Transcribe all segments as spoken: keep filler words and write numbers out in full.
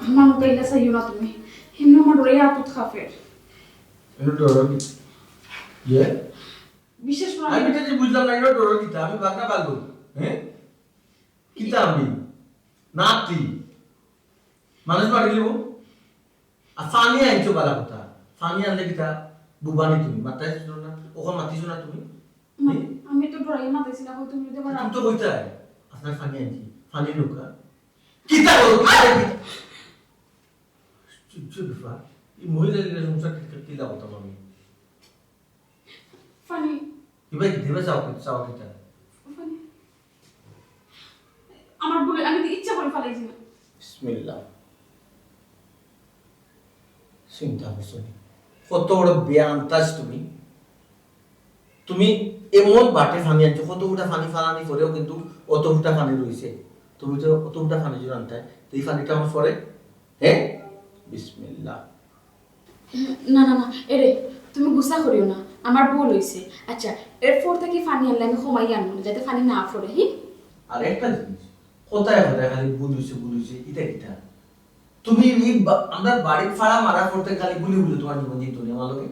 আমার মতো ইলা চাইও না তুমি। হিমনা আমার ডরে আতুত খাফের। এটা ডর কি? ইয়ে? বিশেষ করে আমি তো যে বুঝলাম না, এটা ডর কিতা? আমি বাগনা পারবো। হ্যাঁ? কিতা আমি? নাতি। মানুষ মারি লিব। আর পানি আনছো বালা কথা। পানি আনলে কিতা? বুবানি তুমি। মাতাইছো না? ওখানে মাতিছো না তুমি? না, হুম? আমি তো ডরাই মাতাইছি না, কই তুমি যদি আমার তুমি তো কইতাই, আপনার পানি আনছি। পানি নৌকা। কিতা বলো? কিতা বলো? চুপ, চুপ, ফা। এই মহিলা নিয়ে সংসার কি, কি, কি লাভ হতো আমি? পানি। এবার কি দেবে? চাও কি, চাও কিতা? পানি। আমার ভুলে, আমি তো ইচ্ছা করে ফালাইছি না। বিসমিল্লাহ। চিন্তা করছো নি? কত বড় বেআন্তাজ তুমি। তুমি এমন বাটে পানি আনছো, কত ফুটা পানি ফালানি পরেও কিন্তু অত ফুটা পানি রইছে। তুমি তো অত ফুটা পানি যদি আনতায়, তো এই পানিটা আমার পরে, হ্যাঁ? বিসমিল্লাহ। না, না, না, এরে, তুমি গুসা করিও না, আমার ভুল হইছে। আচ্ছা, এরপর থেকে পানি আনলে আমি কমাই আনবো না, যাতে পানি না পড়ে, হি? আর একটা জিনিস, কথায় কথায় খালি ভুল হইছে, ভুল হইছে, ইটা কিতা? তুমি এই বা-, আমরা বাড়ির ফাড়া মারা করতে খালি ভুলে ভুলে তোমার জীবন যেত না, আমার লগে?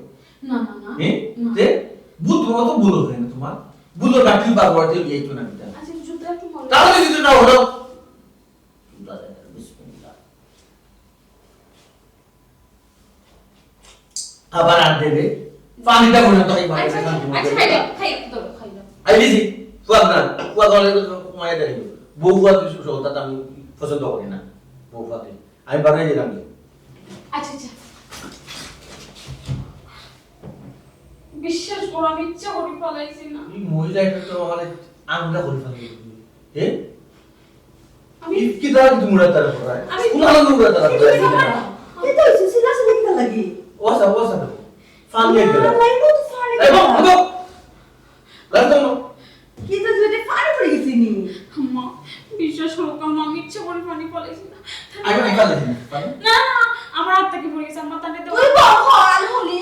না, না, না, এ? না। তে? ভুল তোমার তো ভুল হয় না তোমার? ভুল ডাক্তার বারবার দিয়ে এই তো না কিতা? আচ্ছা, জুতা একটু ময়লা। তাহলে যদি না হলো, বিসমিল্লাহ। আবার আর দেবে। পানিটা মনে তো এই বাড়িতে আচ্ছা, শান্তি মতো আচ্ছা, খাইলাম, খাইলাম, ধরো, খাইলাম। আই দিছি। ফুয়া না, ফুয়া দলে তো মায়া দেয়। বউ ফুয়া কিছু সহতা আমি পছন্দ করি না। বউ ফুয়া দিই। আমি বানাই দিলাম। আচ্ছা, আচ্ছা। বিশ্বাস করো, আমি ইচ্ছা করি ফালাইছি না। এই মহিলা একটা তো আমার আঙুলটা করে ফালাই দিল। এ? আমি কি, কি দাঁড়া তুমি উড়া তারা করায়? আমি কোন আলো উড়া তারা করায়? কি তো হইছে? সিলা সিলি কিতা লাগি? ওসা, ওসা তো। ফান নিয়ে গেল। না, লাইন তো ফান এই বাবা, বাবা। গাড়ি তো না। কি তো তুই এটা ফান পড়ে গেছিস নি? আম্মা, বিশ্বাস করো, আম্মা, আমি ইচ্ছা করে পানি ফালাইছি না। আমি, আমি ফালাইছি না, ফালাইছি। না, না, আমার হাত থেকে পড়ে গেছে, আম্মা, তাহলে তো তুই বল, বল, হুনি।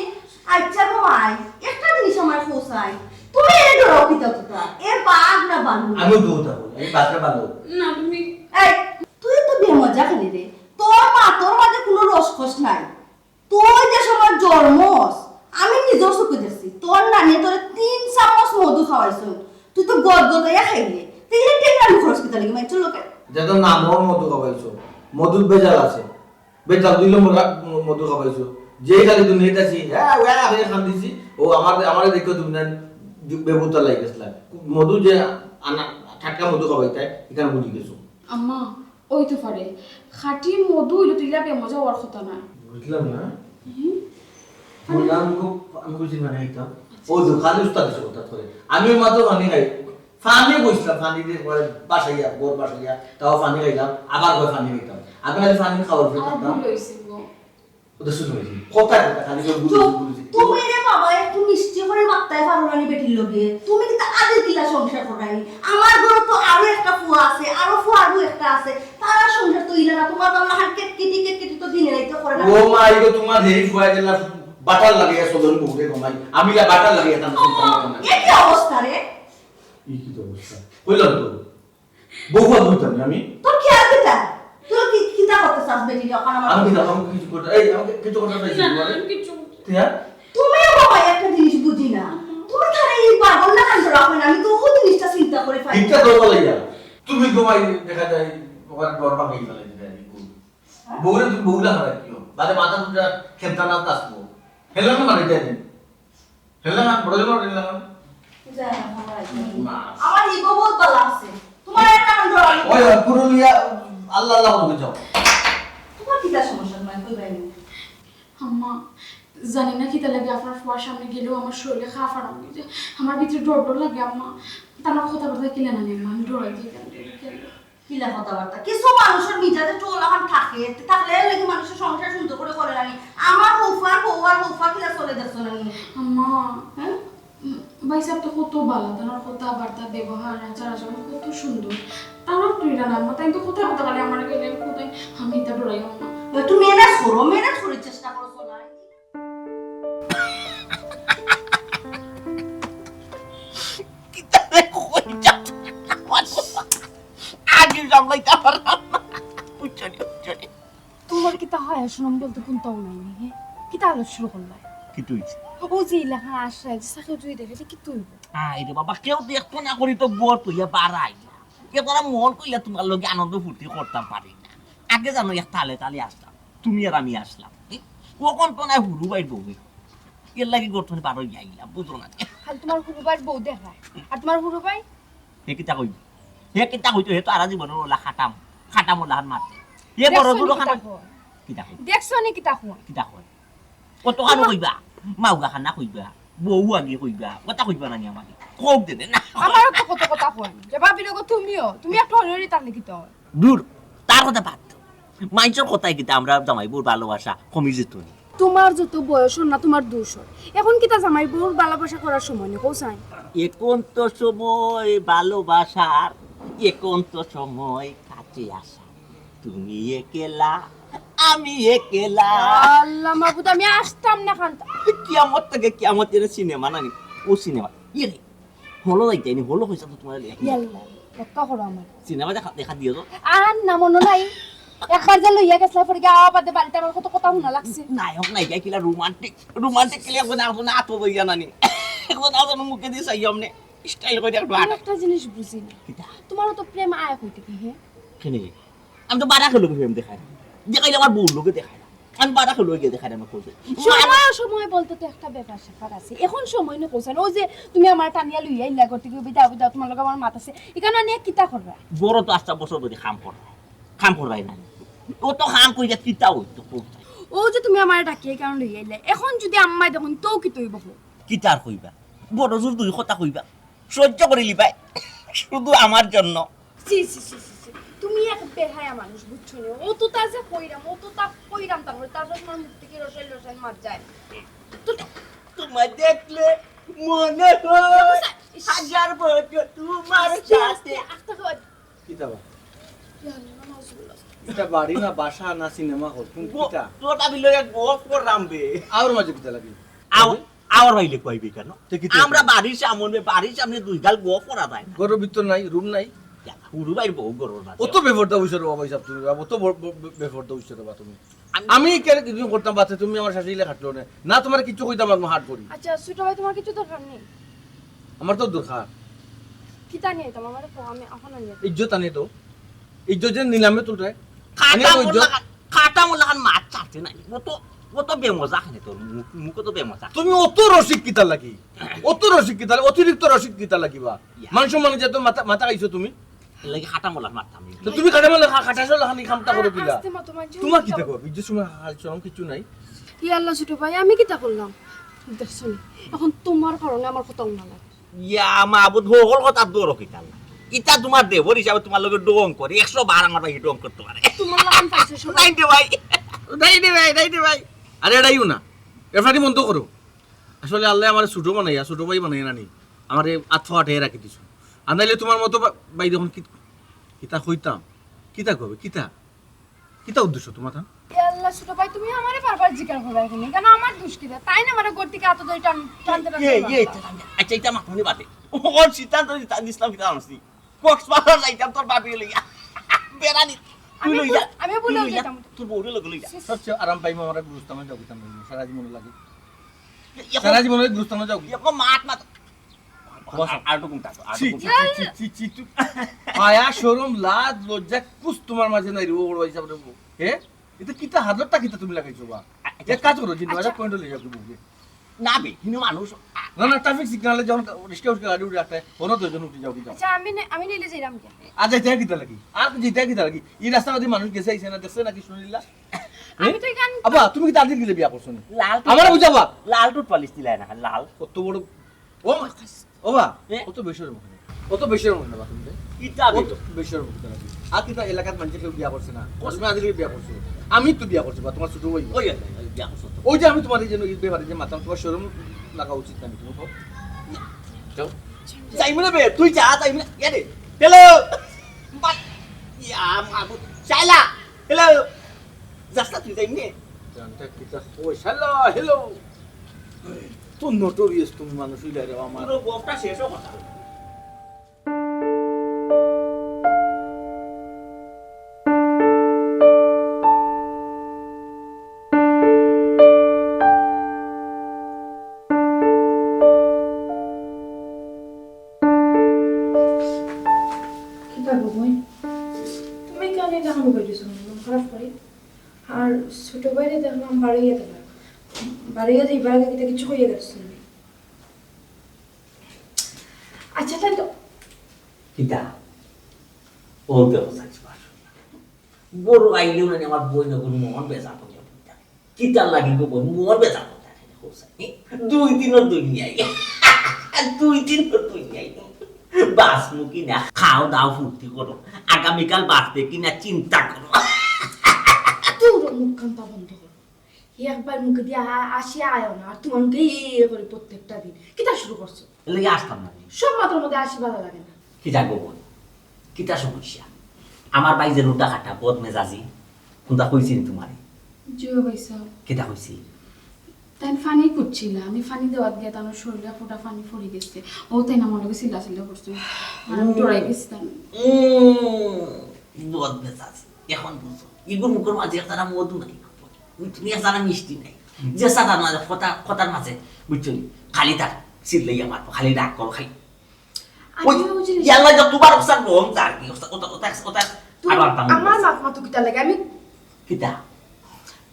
আচ্ছা, ভাই, একটা জিনিস আমার খোঁচাই। তুমি এই ধরো কিতা কথা? এ বাঘ না বানর? আমিও তো কথা বলি, আমি বাঘটা বানর। না, তুমি এই, তুই তো বেমজা খেলি রে। তোর মা, তোর মাঝে কোনো রসকস নাই। তুই যে সময় জন্মস, আমি নিজর চোখে দেখছি, তোর নানি তোরে তিন চামচ মধু খাওয়াইছইন, তুই তো গদগদাইয়া খাইলে। তুই এই টেংরা মুখরস কিতা লাগি মাইনষর লগে? এটা তো নামর মধু খাওয়াইছো, মধুর ভেজাল আছে, ভেজাল দুই নম্বর রা-, মধু খাওয়াইছো। যে খালি দুনিয়াতে আছি, হ্যাঁ, ওয়া, হয়ে খান দিছি, ও আমার, আমারে দেখো তুমি না, বেবুতা লাগি গেছিলা। মধু যে আনা, টাটকা মধু খাওয়াইতায়, এখানে বুঝি গেছো। আম্মা, ওই তো পারে। খাঁটি মধু হইলে তো ইলা বেমজা হওয়ার কথা না। বুঝলাম না। হুম? বললাম, আমি খুব, আমি খুব চিন্তা নেই তো। আচ্ছা। ও দোকানে উস্তাদ এসে কথা করে। আমি মাত্র পানি খাই। পানি বসলাম, পানি দিয়ে পরে বাসাইয়া, বোর বাসাইয়া, তাও পানি খাইলাম, আবার করে পানি খাইতাম। আমি খালি পানি খাওয়ার ফিরে আমার থাকতাম। ভুল হইছে গো। ওটা শুরু হয়েছে। কথা, কথা, খালি করে বুঝেছি, চুপ। বুঝেছি। তুমি রে বাবা, একটু মিষ্টি করে মাত্তায় পারো না নি বেটির লগে। তুমি কিন্তু আগে কিলা সংসার করাই। আমার ঘরে তো আরো একটা ফুয়া আছে, আরো ফুয়ারও একটা আছে। তারা সংসার তো ইলা না, তোমার বাবা হান কেটকেটি, কেটকেটি তো দিনে রাইতে করে না। ও মা, এই তো তোমার হেই ফুয়া দিলা বাটার লাগিয়ে চলন বউরে গমাই। আমি লা বাটার লাগিয়ে তাম ও, করতাম না। এ কি অবস্থা রে? এই কি অবস্থা? কইলাম তো। বউ আর বলতাম না আমি। তোর কি আর কিতা? তুই কি, কিতা করতে চাস বেটি রে? ওখানে আমার আমি কিতা, আমি কিছু করতে, এই, আমাকে কিছু করতে চাইছি না, না, তোমারে? আমি কিচ্ছু করতে তুই আর? তুমিও বাবা একটা জিনিস বুঝি না। তুমি তাহলে এই পাগল না কাণ্ড রাখো না, আমি তো ওই জিনিসটা চিন্তা করে পাই না। ইচ্ছা তো বলে যা। তুমি ঘুমাই দেখা যায় ওখানে ডর পাকাই ফেলে দিতে আর কি। হ্যাঁ? বউরে তুমি বউলা হারাই কিও? বাদে মাথা দুটা খেলতা না তাসবো। হেলানো মানে দেয়। হেললাম না, বড় জোর হেললাম না। যা, আমার একদম। মা। আমার ইগো বহুত ভালো আছে। তোমার একটা কাম ধরো। ওই, ওই, পুরুলিয়া, আল্লাহ, আল্লাহ বলবে যাও। তোমার কিতা সমস্যা তোমায় কই বাইনি? আম্মা, জানি না কিতা লাগে আপনার ফুয়ার সামনে গেলেও আমার শরীরে কাঁপ আরম্ভ হয়ে যায়। আমার ভিতরে ডর ডর লাগে আম্মা। তার কথাবার্তা কিলা না আম্মা, আমি ডরাই যাই কেন, কেন? কিলা কথাবার্তা? কিছু মানুষের মিজাজে টোল আহান থাকে, থাকলে এর লাগি মানুষের সংসার সুন্দর করে করে রাখে। আমার হৌফার হৌয়ার হৌফা কিলা চলে দেখছো না নি? আম্মা, হ্যাঁ? উম, ভাই সাহেব তো কত ভালা, তার কথাবার্তা, ব্যবহার, আচার আচরণ কত সুন্দর। তারও তুই না আম্মা, তাই তো কথাবার্তা বলে আমার গেলে কোথায় আমি এটা ডরাই আম্মা। তুমি ম্যানেজ করো, ম্যানেজ করার চেষ্টা করো, সোনা। কিতা রে কই যাস? আগে সামলাইতে পারলাম না। তোমার কিতা হায়া শরম বলতে কুনতাউ নাই নি, হে? কিতা আলাপ শুরু করলা? কিতা অইছে? ও যে এলাকা আশরায় যে সাকিব যদি দেখে, এটা কিতা অইবো? আয় রে বাবা, কেউ দেখতো না করি তো ঘর থইয়া বারাইলাম। এ তারা মন কইলা তোমার লগে আনন্দ ফুর্তি করতাম পারি না। আগে জানো এক তালে তালে আসলাম, তুমি আর আমি আসলাম। এ, অখন তো নায় হুরু ভাইর বউ। এর লাগি ঘর থনে বারইয়া আইলাম, বুঝো না? খালি তোমার হুরু ভাইর বউ দেখায়। আর তোমার হুরু ভাই? হে কিতা কইবো? হে কিতা কইতো? হে তো আরা জীবনর ওলা খাটাম, খাটাম ওলা হান মাতে। হে বড় দেখছো নি দুরো কিতা খাটাম। কয়? কিতা কয়? দেখছো নি কিতা কয়? কিতা কয়? কত খানো কইবা? মাউগা খানা কইবা? বউ আগে কইবা? কথা কইবা না নি আমারে? কও দে দে না। আমারও তো কত কথা কয়। যে ভাবি লোক তুমিও, তুমি একটু হরি হরি তাহলে কিতা অয়? দূর, তার কথা বাদ দেও। মাইনষর কথায় কিতা আমরা জামাই বউর ভালোবাসা কমি যেত নি? তোমার যত বয়স অর না তোমার দোষ অর। এখন কিতা জামাই বউর ভালোবাসা করার সময় নি, কও চাই? এখন তো সময় ভালোবাসার, এখন তো সময় কাছে আসা। তুমি একলা, আমি একলা। আল্লাহ মাবুদ, আমি আসতাম না খান্তা। কিয়ামত থেকে কিয়ামত এর সিনেমা নানি? ও সিনেমা। ইয়ে রে, হলো যাইতে নি, হলো কইছা তো তোমার লেখা। ইয়াল্লা, রক্ষা করো আমার। সিনেমা দেখা, দেখা দিও তো। আর না মনো নাই। একবার যে লইয়া গেছলা, পরে গিয়া আবার বাড়িতে আমার কত কথা হুনা লাগছে। নায়ক নায়িকা কিলা রোমান্টিক, রোমান্টিক কিলা এখন এখন আতো লইয়া নানি। এখন এখন মুখে দিয়ে চাই আমনে। স্টাইল করে একটু আমি আট। একটা জিনিস বুঝি না। কিতা? তোমার তো প্রেম আয় কই থেকে, হে? কেনে? আমি তো বারা খেলো প্রেম দেখাই। দেখাইলে আমার বউর লগে দেখাই। আমি বারা খেলো গিয়ে দেখাই আমার কইছে। সময় সময় বলতে তো একটা ব্যাপার স্যাপার আছে। এখন সময় নি কইছেন। ওই যে তুমি আমার টানিয়া লইয়া আইলা গতি বিদাও বিদাও তোমার লগে আমার মাত আছে। এখানে নিয়ে কিতা করবা? বড় তো আস্তা বছর ধরে কাম করবা। কাম করবাই না। ও তো কাম কইরা কিতা অইতো কইছে। ও যে তুমি আমার ডাকিয়ে কারণ লইয়া আইলা। এখন যদি আম্মায় দেখুন তো কি তৈব? কিতা আর কইবা? বড় জোর দুই কথা কইবা। সহ্য করিলি ভাই। শুধু আমার জন্য। ছি, ছি, ছি, ছি, ছি। তুমি এক বেহায়া মানুষ, বুঝছো নি? অততা যে কইরাম, অততা কইরাম, তারপরে, তারপরে তোমার মুখ থেকে রসাল রসাল মাত যায়। তো তোমায় দেখলে মনে হয় ইস। হাজার বছর তোমার আস্তে, সাথে। আস্তে, আস্তে খাওয়া। কিতা বা? ইয়া আল্লাহ, নাউজুবিল্লাহ। ইটা বাড়ি না, বাসা না, সিনেমা হল? কোন গো-, কিতা? তোর দাবি লইয়া গফ করলাম বে। আওর মাঝে কিতা লাগি? আও-, আওর বাইলে কইবি কেন? তে কিতা আমরা কইবি? বাড়ির সামনে, বাড়ির সামনে দুই গাল গফ করা যায় না। ঘরর ভিতর নাই, রুম নাই? ইয়া, হুরু ভাইর বউ ঘরর মাঝে। অত বেপর্দা অইছো রে বাবা, হিসাব তুমি, অত ব-, ব-, ব-, বেপর্দা অইছো রে বাবা তুমি। আমি আমি কেন কিছু করতাম বাতে, তুমি আমার শাশুড়ি লেখা খাটলো না। না, তোমার কিছু কইতাম লাগবো হাট করি। আচ্ছা, ছোট ভাই, তোমার কিছু দরকার নেই? আমার তো দরকার। কিতা নিয়ে আইতাম? আমারে কও, আমি এখন আনিয়া দিই। ইজ্জত আনে তো। ইজ্জত যে নিলামে তুলতে। খাটা আনে তো মোল্লা ইজ্জত। খান, খাটা মোল্লা খান মাত ছাড়তে নাই। ও তো, ও তো বেমজা খানে তোর মুখ, মুখ তো বেমজা। তুমি অত রসিক কিতা লাগি? অত রসিক কিতা লাগি? অতিরিক্ত রসিক কিতা লাগি বা? ইয়া। মান সম্মানে যে তো মাথা, মাথা খাইছো তুমি? এর লাগি খাটা মোল্লা মারতাম। তো তুমি খাটা মোল্লা খা-, খাটা মোল্লা খানি কামটা করো কিলা? আস্তে মা, তোমার জীবন তোমার কিতা কিতা করো? ইজ্জত সময় হাল শরম কিছু নাই। ইয়া আল্লাহ, ছোট ভাই, আমি কিতা করলাম? দেখছো নি? এখন তোমার কারণে আমার কথা হুনা লাগে। ইয়া মাবুদ, হকল কথা দৌড়ো কিতা না। ইটা তোমার দেবর হিসাবে তোমার লগে ডং করে, একশো বার আমার ভাই ডং করতে পারে। তোমার লাগান পাইছে সবাই। নাই রে ভাই, নাই রে ভাই, নাই রে ভাই। আরে এটাইও না, এফাটি বন্ধ করো। আসলে আল্লাহ আমার ছোট বানাইয়া, ছোট ভাই বানাইয়া নানি, আমার আত ফাটে রাখি দিছো। আর নাইলে তোমার মতো বা-, ভাই যখন কি, কিতা কইতাম, কিতা কবে, কিতা? কিতা উদ্দেশ্য তোমার, হ্যাঁ? এ আল্লাহ, ছোট ভাই, তুমি আমারে বারবার জিকার করো এখন। কেন আমার দোষ কিতা? তাই না আমারে ঘর থেকে আতো ধরে টান-, টানতে টানতে এই, এই, মারলা। আচ্ছা, এটা মাথা নিয়ে বাদে। ওর সিদ্ধান্ত নিতা-, নিছিলাম কিতা জানোস নি? কক্সবাজার যাইতাম তোর বাপরে লইয়া। বেড়ানি। তুই আমি লইয়া, ভুল-, আমি তুই ভুলেও লইয়া, যেতাম। তোর বউরে লগে লইয়া। সবচেয়ে আরাম পাইমু আমার গুরুস্থানে যাও কিতাম, সারা জীবন লাগে। এ-, এখন সারা জীবন গুরুস্থানে যাও কি? এখন মাত মাত। বস। আর, আর একটু ঘুমটা, আর একটু ছি, ঘুমটা। ছি, ছি, ছি, ছি, তুই। হায়া, শরম, লাজ, লজ্জা, কুছ তোমার মাঝে নাই রে, ও বড় ভাই সাহেব রে, হে? এটা কিতা হাতটা কিতা তুমি লাগাইছো বা? আ-, এক কাজ করো, জিন্না আচ্ছা। বাজার পয়েন্ট লই যাও কি বুঝবে? না বে, হিনো মানুষ। না, না, ট্রাফিক সিগনালে যখন রিক্সা উঠে গাড়ি উঠে রাখতে, কোনো দুইজন উঠে যাও কি যাও। আচ্ছা, আমি নে-, আমি নিলে যাইলাম কে? আর যাইতে কিতা লাগি? আর যাইতে কিতা লাগি? এই রাস্তা দিয়ে মানুষ গেছে, আইছে না, দেখছে নাকি শুনিলা? আমি তো এখান আবা, তুমি কি তাদের গিলে বিয়া করছো নি? লাল টুথ-, আমার বুঝাবা? লাল টুথ পালিশ দিলাই না, লাল। কত বড় ও মা, ও বা, এ? অত বেশরম কেনে? অত বেশরম কেনে বা তুমি? কিতা অত বেশরম? বেশরম কেনে? আর কিতা এলাকাত মানুষে কেউ বিয়া করছে না? করছে। তুমি আদিকে বিয়া করছো। আমি তো বিয়া করছি বা তোমার ছোট ভাই। ওই, ওই, ওই, বিয়া করছো তো। ওই যে আমি তোমার এই জন্য এই ব্যাপারে যে মাতাম, তোমার শরম লাগা উচিত না, তুমি কও? যাও। যাই মনে বে, তুই যা, যাই মনে, ইয়া রে। হ্যালো। বাট, ইয়া, মাবু, শাইলা। হ্যালো। যাস না তুই, যাই মনে। জানতে কিতা কই? শাইলা, হ্যালো। তো নোটোরিয়াস তুমি মানুষ হইলে রে আমার। পুরো গপটা শেষ হোক কথা। মাফ করি। আর ছোট ভাইরে দেখলাম বারইয়া দিলা। বারইয়া দিবার আগে কিতা কিছু কইয়া গেছো তুমি? আচ্ছা, তাই তো। কিতা? ও তো বুঝাইছো আসলে। বড় আইলেও না আমার বইন ওগুলো মন বেজার করে বুঝা। কিতার লাগি গো বইন, মন বেজার করে থাকে রে, হোসেন। দুই দিনও দুনিয়ায়। দুই দিনও দুনিয়ায়। বাঁচমু কি না, খাও দাও ফুর্তি করো। আগামীকাল বাঁচবে কি না চিন্তা করো। তোর মুখ কান্তা বন্ধ করো। একবার মুখে দিয়া আ-, আসি আয়ও না, আর তোমার মুখে ইয়ে ইয়ে করে প্রত্যেকটা দিন। কিতা শুরু করছো? এর লাগি আসতাম না আমি। সব মাত্র মধ্যে আসি ভালো লাগে না। কিতা গো বইন? কিতা সমস্যা? আমার ভাই যে রুটা খাটা, বদ মেজাজি, কোনটা কইছি নি তোমারে? জি ও ভাই সাহেব। কিতা কইছি? তাই পানি করছিল, আমি পানি দেওয়াত গিয়া তার শরীরে ফোটা পানি পড়ি গেছে। ও তাই না মনে গেছিল আসলে করছে। আর আমি ডরাই গেছি তাই। উম, বদ মেজাজি। এখন বুঝছো? ইগুর মুখর মাঝে একটানা মধু নাই। তুমি একটানা মিষ্টি নাই। যে সাদার মাঝে কথা, কথার মাঝে, বুঝছো নি? খালি তার চিল্লাইয়া মারবো, খালি রাগ করো, খালি। আমি ওই ওই জিনিস ইয়াল্লা, যা তোমার ওসার গম যার কি, ওটা, ওটা, ওটা, ওটা, তুমি আবার তামু আমার বলছে। মাত মাতো কিতা লাগে? আমি কিতা?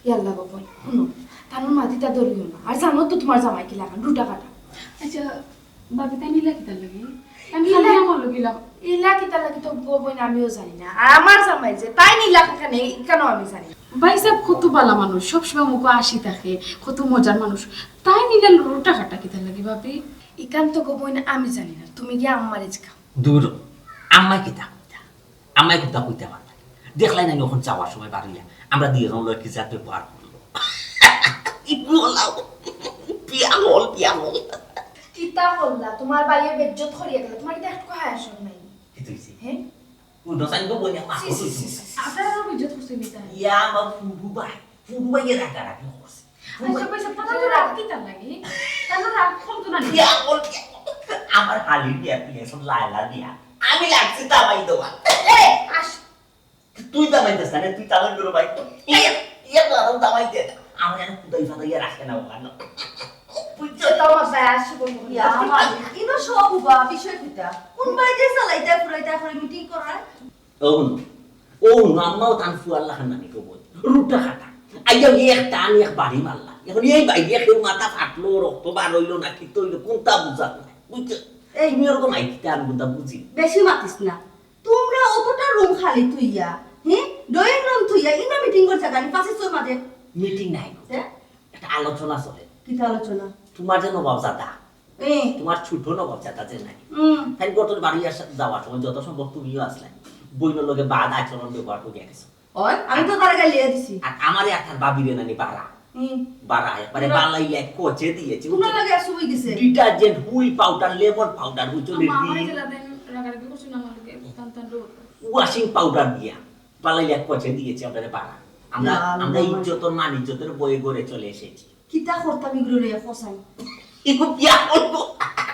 ইয়াল্লা বাবা, শুনো, তার মাদিটা ধরিও না। আর জানো তো তোমার জামাই কি লাগান, রুটা কাটা। আচ্ছা, ভাবি, তাই নিলা কিতার লাগি? আমি ইলা খালি আমার লগে ইলা। ইলা কিতার লাগি তো গো বইন আমিও জানি না। আর আমার জামাই যে তাই নিলা কেন, কেন আমি জানি না। ভাই সাহেব কত ভালা মানুষ, সবসময় মুখো আসি থাকে, কত মজার মানুষ। তাই নিলা রুটা কাটা কিতার লাগি, ভাবি? ইখান তো গো বইন আমি জানি না, তুমি গিয়া আম্মারে জিকাও। দূর, আম্মায় কিতা কইতা? আম্মায় কিতা কইতা পারবা? দেখলাই না নি অখন যাওয়ার সময় বারইয়া আমরা দুইজন লগে কি জাত ব্যবহার করলো। ইগু হলাও, পিয়াল, পিয়াল। কিতা করলা? তোমার ভাইয়ে বেইজ্জত করিয়া গেল। তোমার কিতা একটু হায়া শরম নাই? কিতা হইছে? হ্যাঁ? উল্টো সাইড তো বইয়া মাথা ছি, ছি, ছি, ছি, ছি। আপনারা তো বেইজ্জত করছেন নি তাই? ইয়া, আমার ফুফু ভাই, ফুফু ভাইয়ে রাগারাগি করছে। আচ্ছা, কইছে, তার তো রাগ কিতার লাগি? তার তো রাগ কমতো না নি? ইয়া, বল, ইয়া, বল। আমার হালির বিয়া তুই এখন লায়লা বিয়া। আমি লাগছি দামাই দেওয়া। এ, আস। তুই দামাই দিস না রে, তুই তামাই করে ভাই। ইয়া, ইয়া, তো এখন দামাই দে। আমার এখন খুদাই ফাদাইয়া রাখে না ওখানে। বুঝছো? তো আমার ভাই আসি বলবো। ইয়া, আমার, ইনো সব উবা, বিষয় কিতা? কোন বাড়িতে চালাইতে, ফুরাইতে, করে মিটিং করায়? ও হুনো, ও হুনো, আম্মাও তান ফুয়ার লাখান নানি কবল। রুটা খাটা। আইয়া ওই এক টান, এক বাড়ি মারলা। এখন এই বাইরে কেউ মাথা ফাটলো, রক্ত বার হইলো না, কিতা হইলো, কোনটা বুঝার নাই। বুঝছো? এই তুমি ওরকম আইকিতা আমি কোনটা বুঝি। বেশি মাতিস না। তোমরা অতটা রুম খালি তুইয়া, হ্যাঁ? ড্রয়িং রুম তুইয়া, ইনো মিটিং করছে কেন? পাশে তোর মাঝে। মিটিং নাই গো। হ্যাঁ? একটা আলোচনা চলে। কিতা আলোচনা? তোমার যে নবাবজাদা, এ। তোমার ছোট নবাবজাদা যে নাই। হুম। তাই গতর বাড়ি আসা, যাওয়ার সময় যত সম্ভব তুমিও আসলে। বইনর লগে বাদ আচরণ ব্যবহার করিয়া গেছো। ওই, আমি তো তার গায়ে লিয়ে দিছি। আর আমারে আর তার ভাবিরে নানি বাড়া। হুম। বাড়া, একবারে বাড়া। বালাই এক কচে দিয়েছি। কোন লগে আসু হই গেছে? Detergent, wheel powder, lemon powder, বুঝছো নি? আম্মা, আমার জেলা দেন, রাগারাগি করছি না আমার লগে, টান টান রোদ। ওয়াশিং পাউডার দিয়া, বালাই এক কচে দিয়েছি আপনারে বাড়া। আমরা, না, আমরা না, ইজ্জতর মান ইজ্জতর বয়ে ঘরে চলে এসেছি। কিতা করতাম ইগুলো লইয়া কসাই? ইগু বিয়া করবো।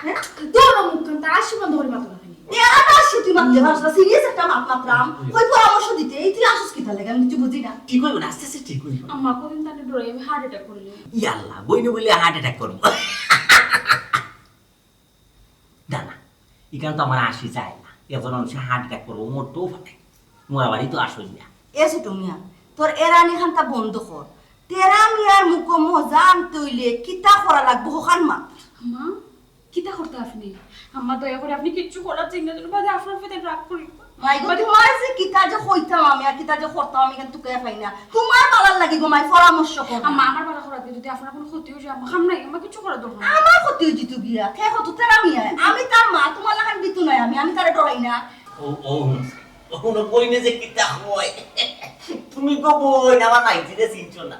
হ্যাঁ? তোর মুখ কান তার আসি বন্ধ করে মাতো না কেন? এ, আর আসি তুই মাততে পারস না, সিরিয়াস একটা মাত মাতলাম। কই পরামর্শ দিতে? এই তুই আসস কিতা লাগে? আমি কিছু বুঝি না। ঠিক হইব না, আস্তে আস্তে ঠিক হইব। আম্মা, কদিন তাহলে ডরে আমি হার্ট অ্যাটাক করলে। ইয়াল্লা, বইনে বললে হার্ট অ্যাটাক করবো। না, না, ইখান তো আমার আসি যায় না। একজন মানুষে হার্ট অ্যাটাক করবো, মরতেও পারে। মরাবাড়ি তো আসই না। এ ছোট মিয়া, তোর এরানি খানটা বন্ধ কর। তেরা মিয়ার মুখো মজা আনতে হইলে কিতা করা লাগবো, হখান মা? আম্মা, কিতা করতা আপনি? আম্মা, দয়া করে আপনি কিচ্ছু করার চিন্তা করবেন না, বাদে আপনার প্রতি রাগ করি। মাই গো, বাদে তোমার যে কিতা যে কইতাম আমি আর কিতা যে করতাম আমি, কিন্তু তুকাই পাই না। তোমার বালার লাগি গো মাই পরামর্শ কর। আম্মা, আমার বালা করাতে যদি আপনার কোনো ক্ষতি হয়ে যায়, আম্মা, খাম নাই, আম্মা, কিচ্ছু করার দরকার নাই। আমার ক্ষতি হয়ে যেত গিয়া, কে কত তেরা মিয়া, আমি তার মা, তোমার লাখান বিতু নাই আমি, আমি তারে ডরাই না। ও, ও, ও, হুনো, বইনে যে কিতা হয়। তুমি গো বইন, আমার মাইজিরে চিনছো না।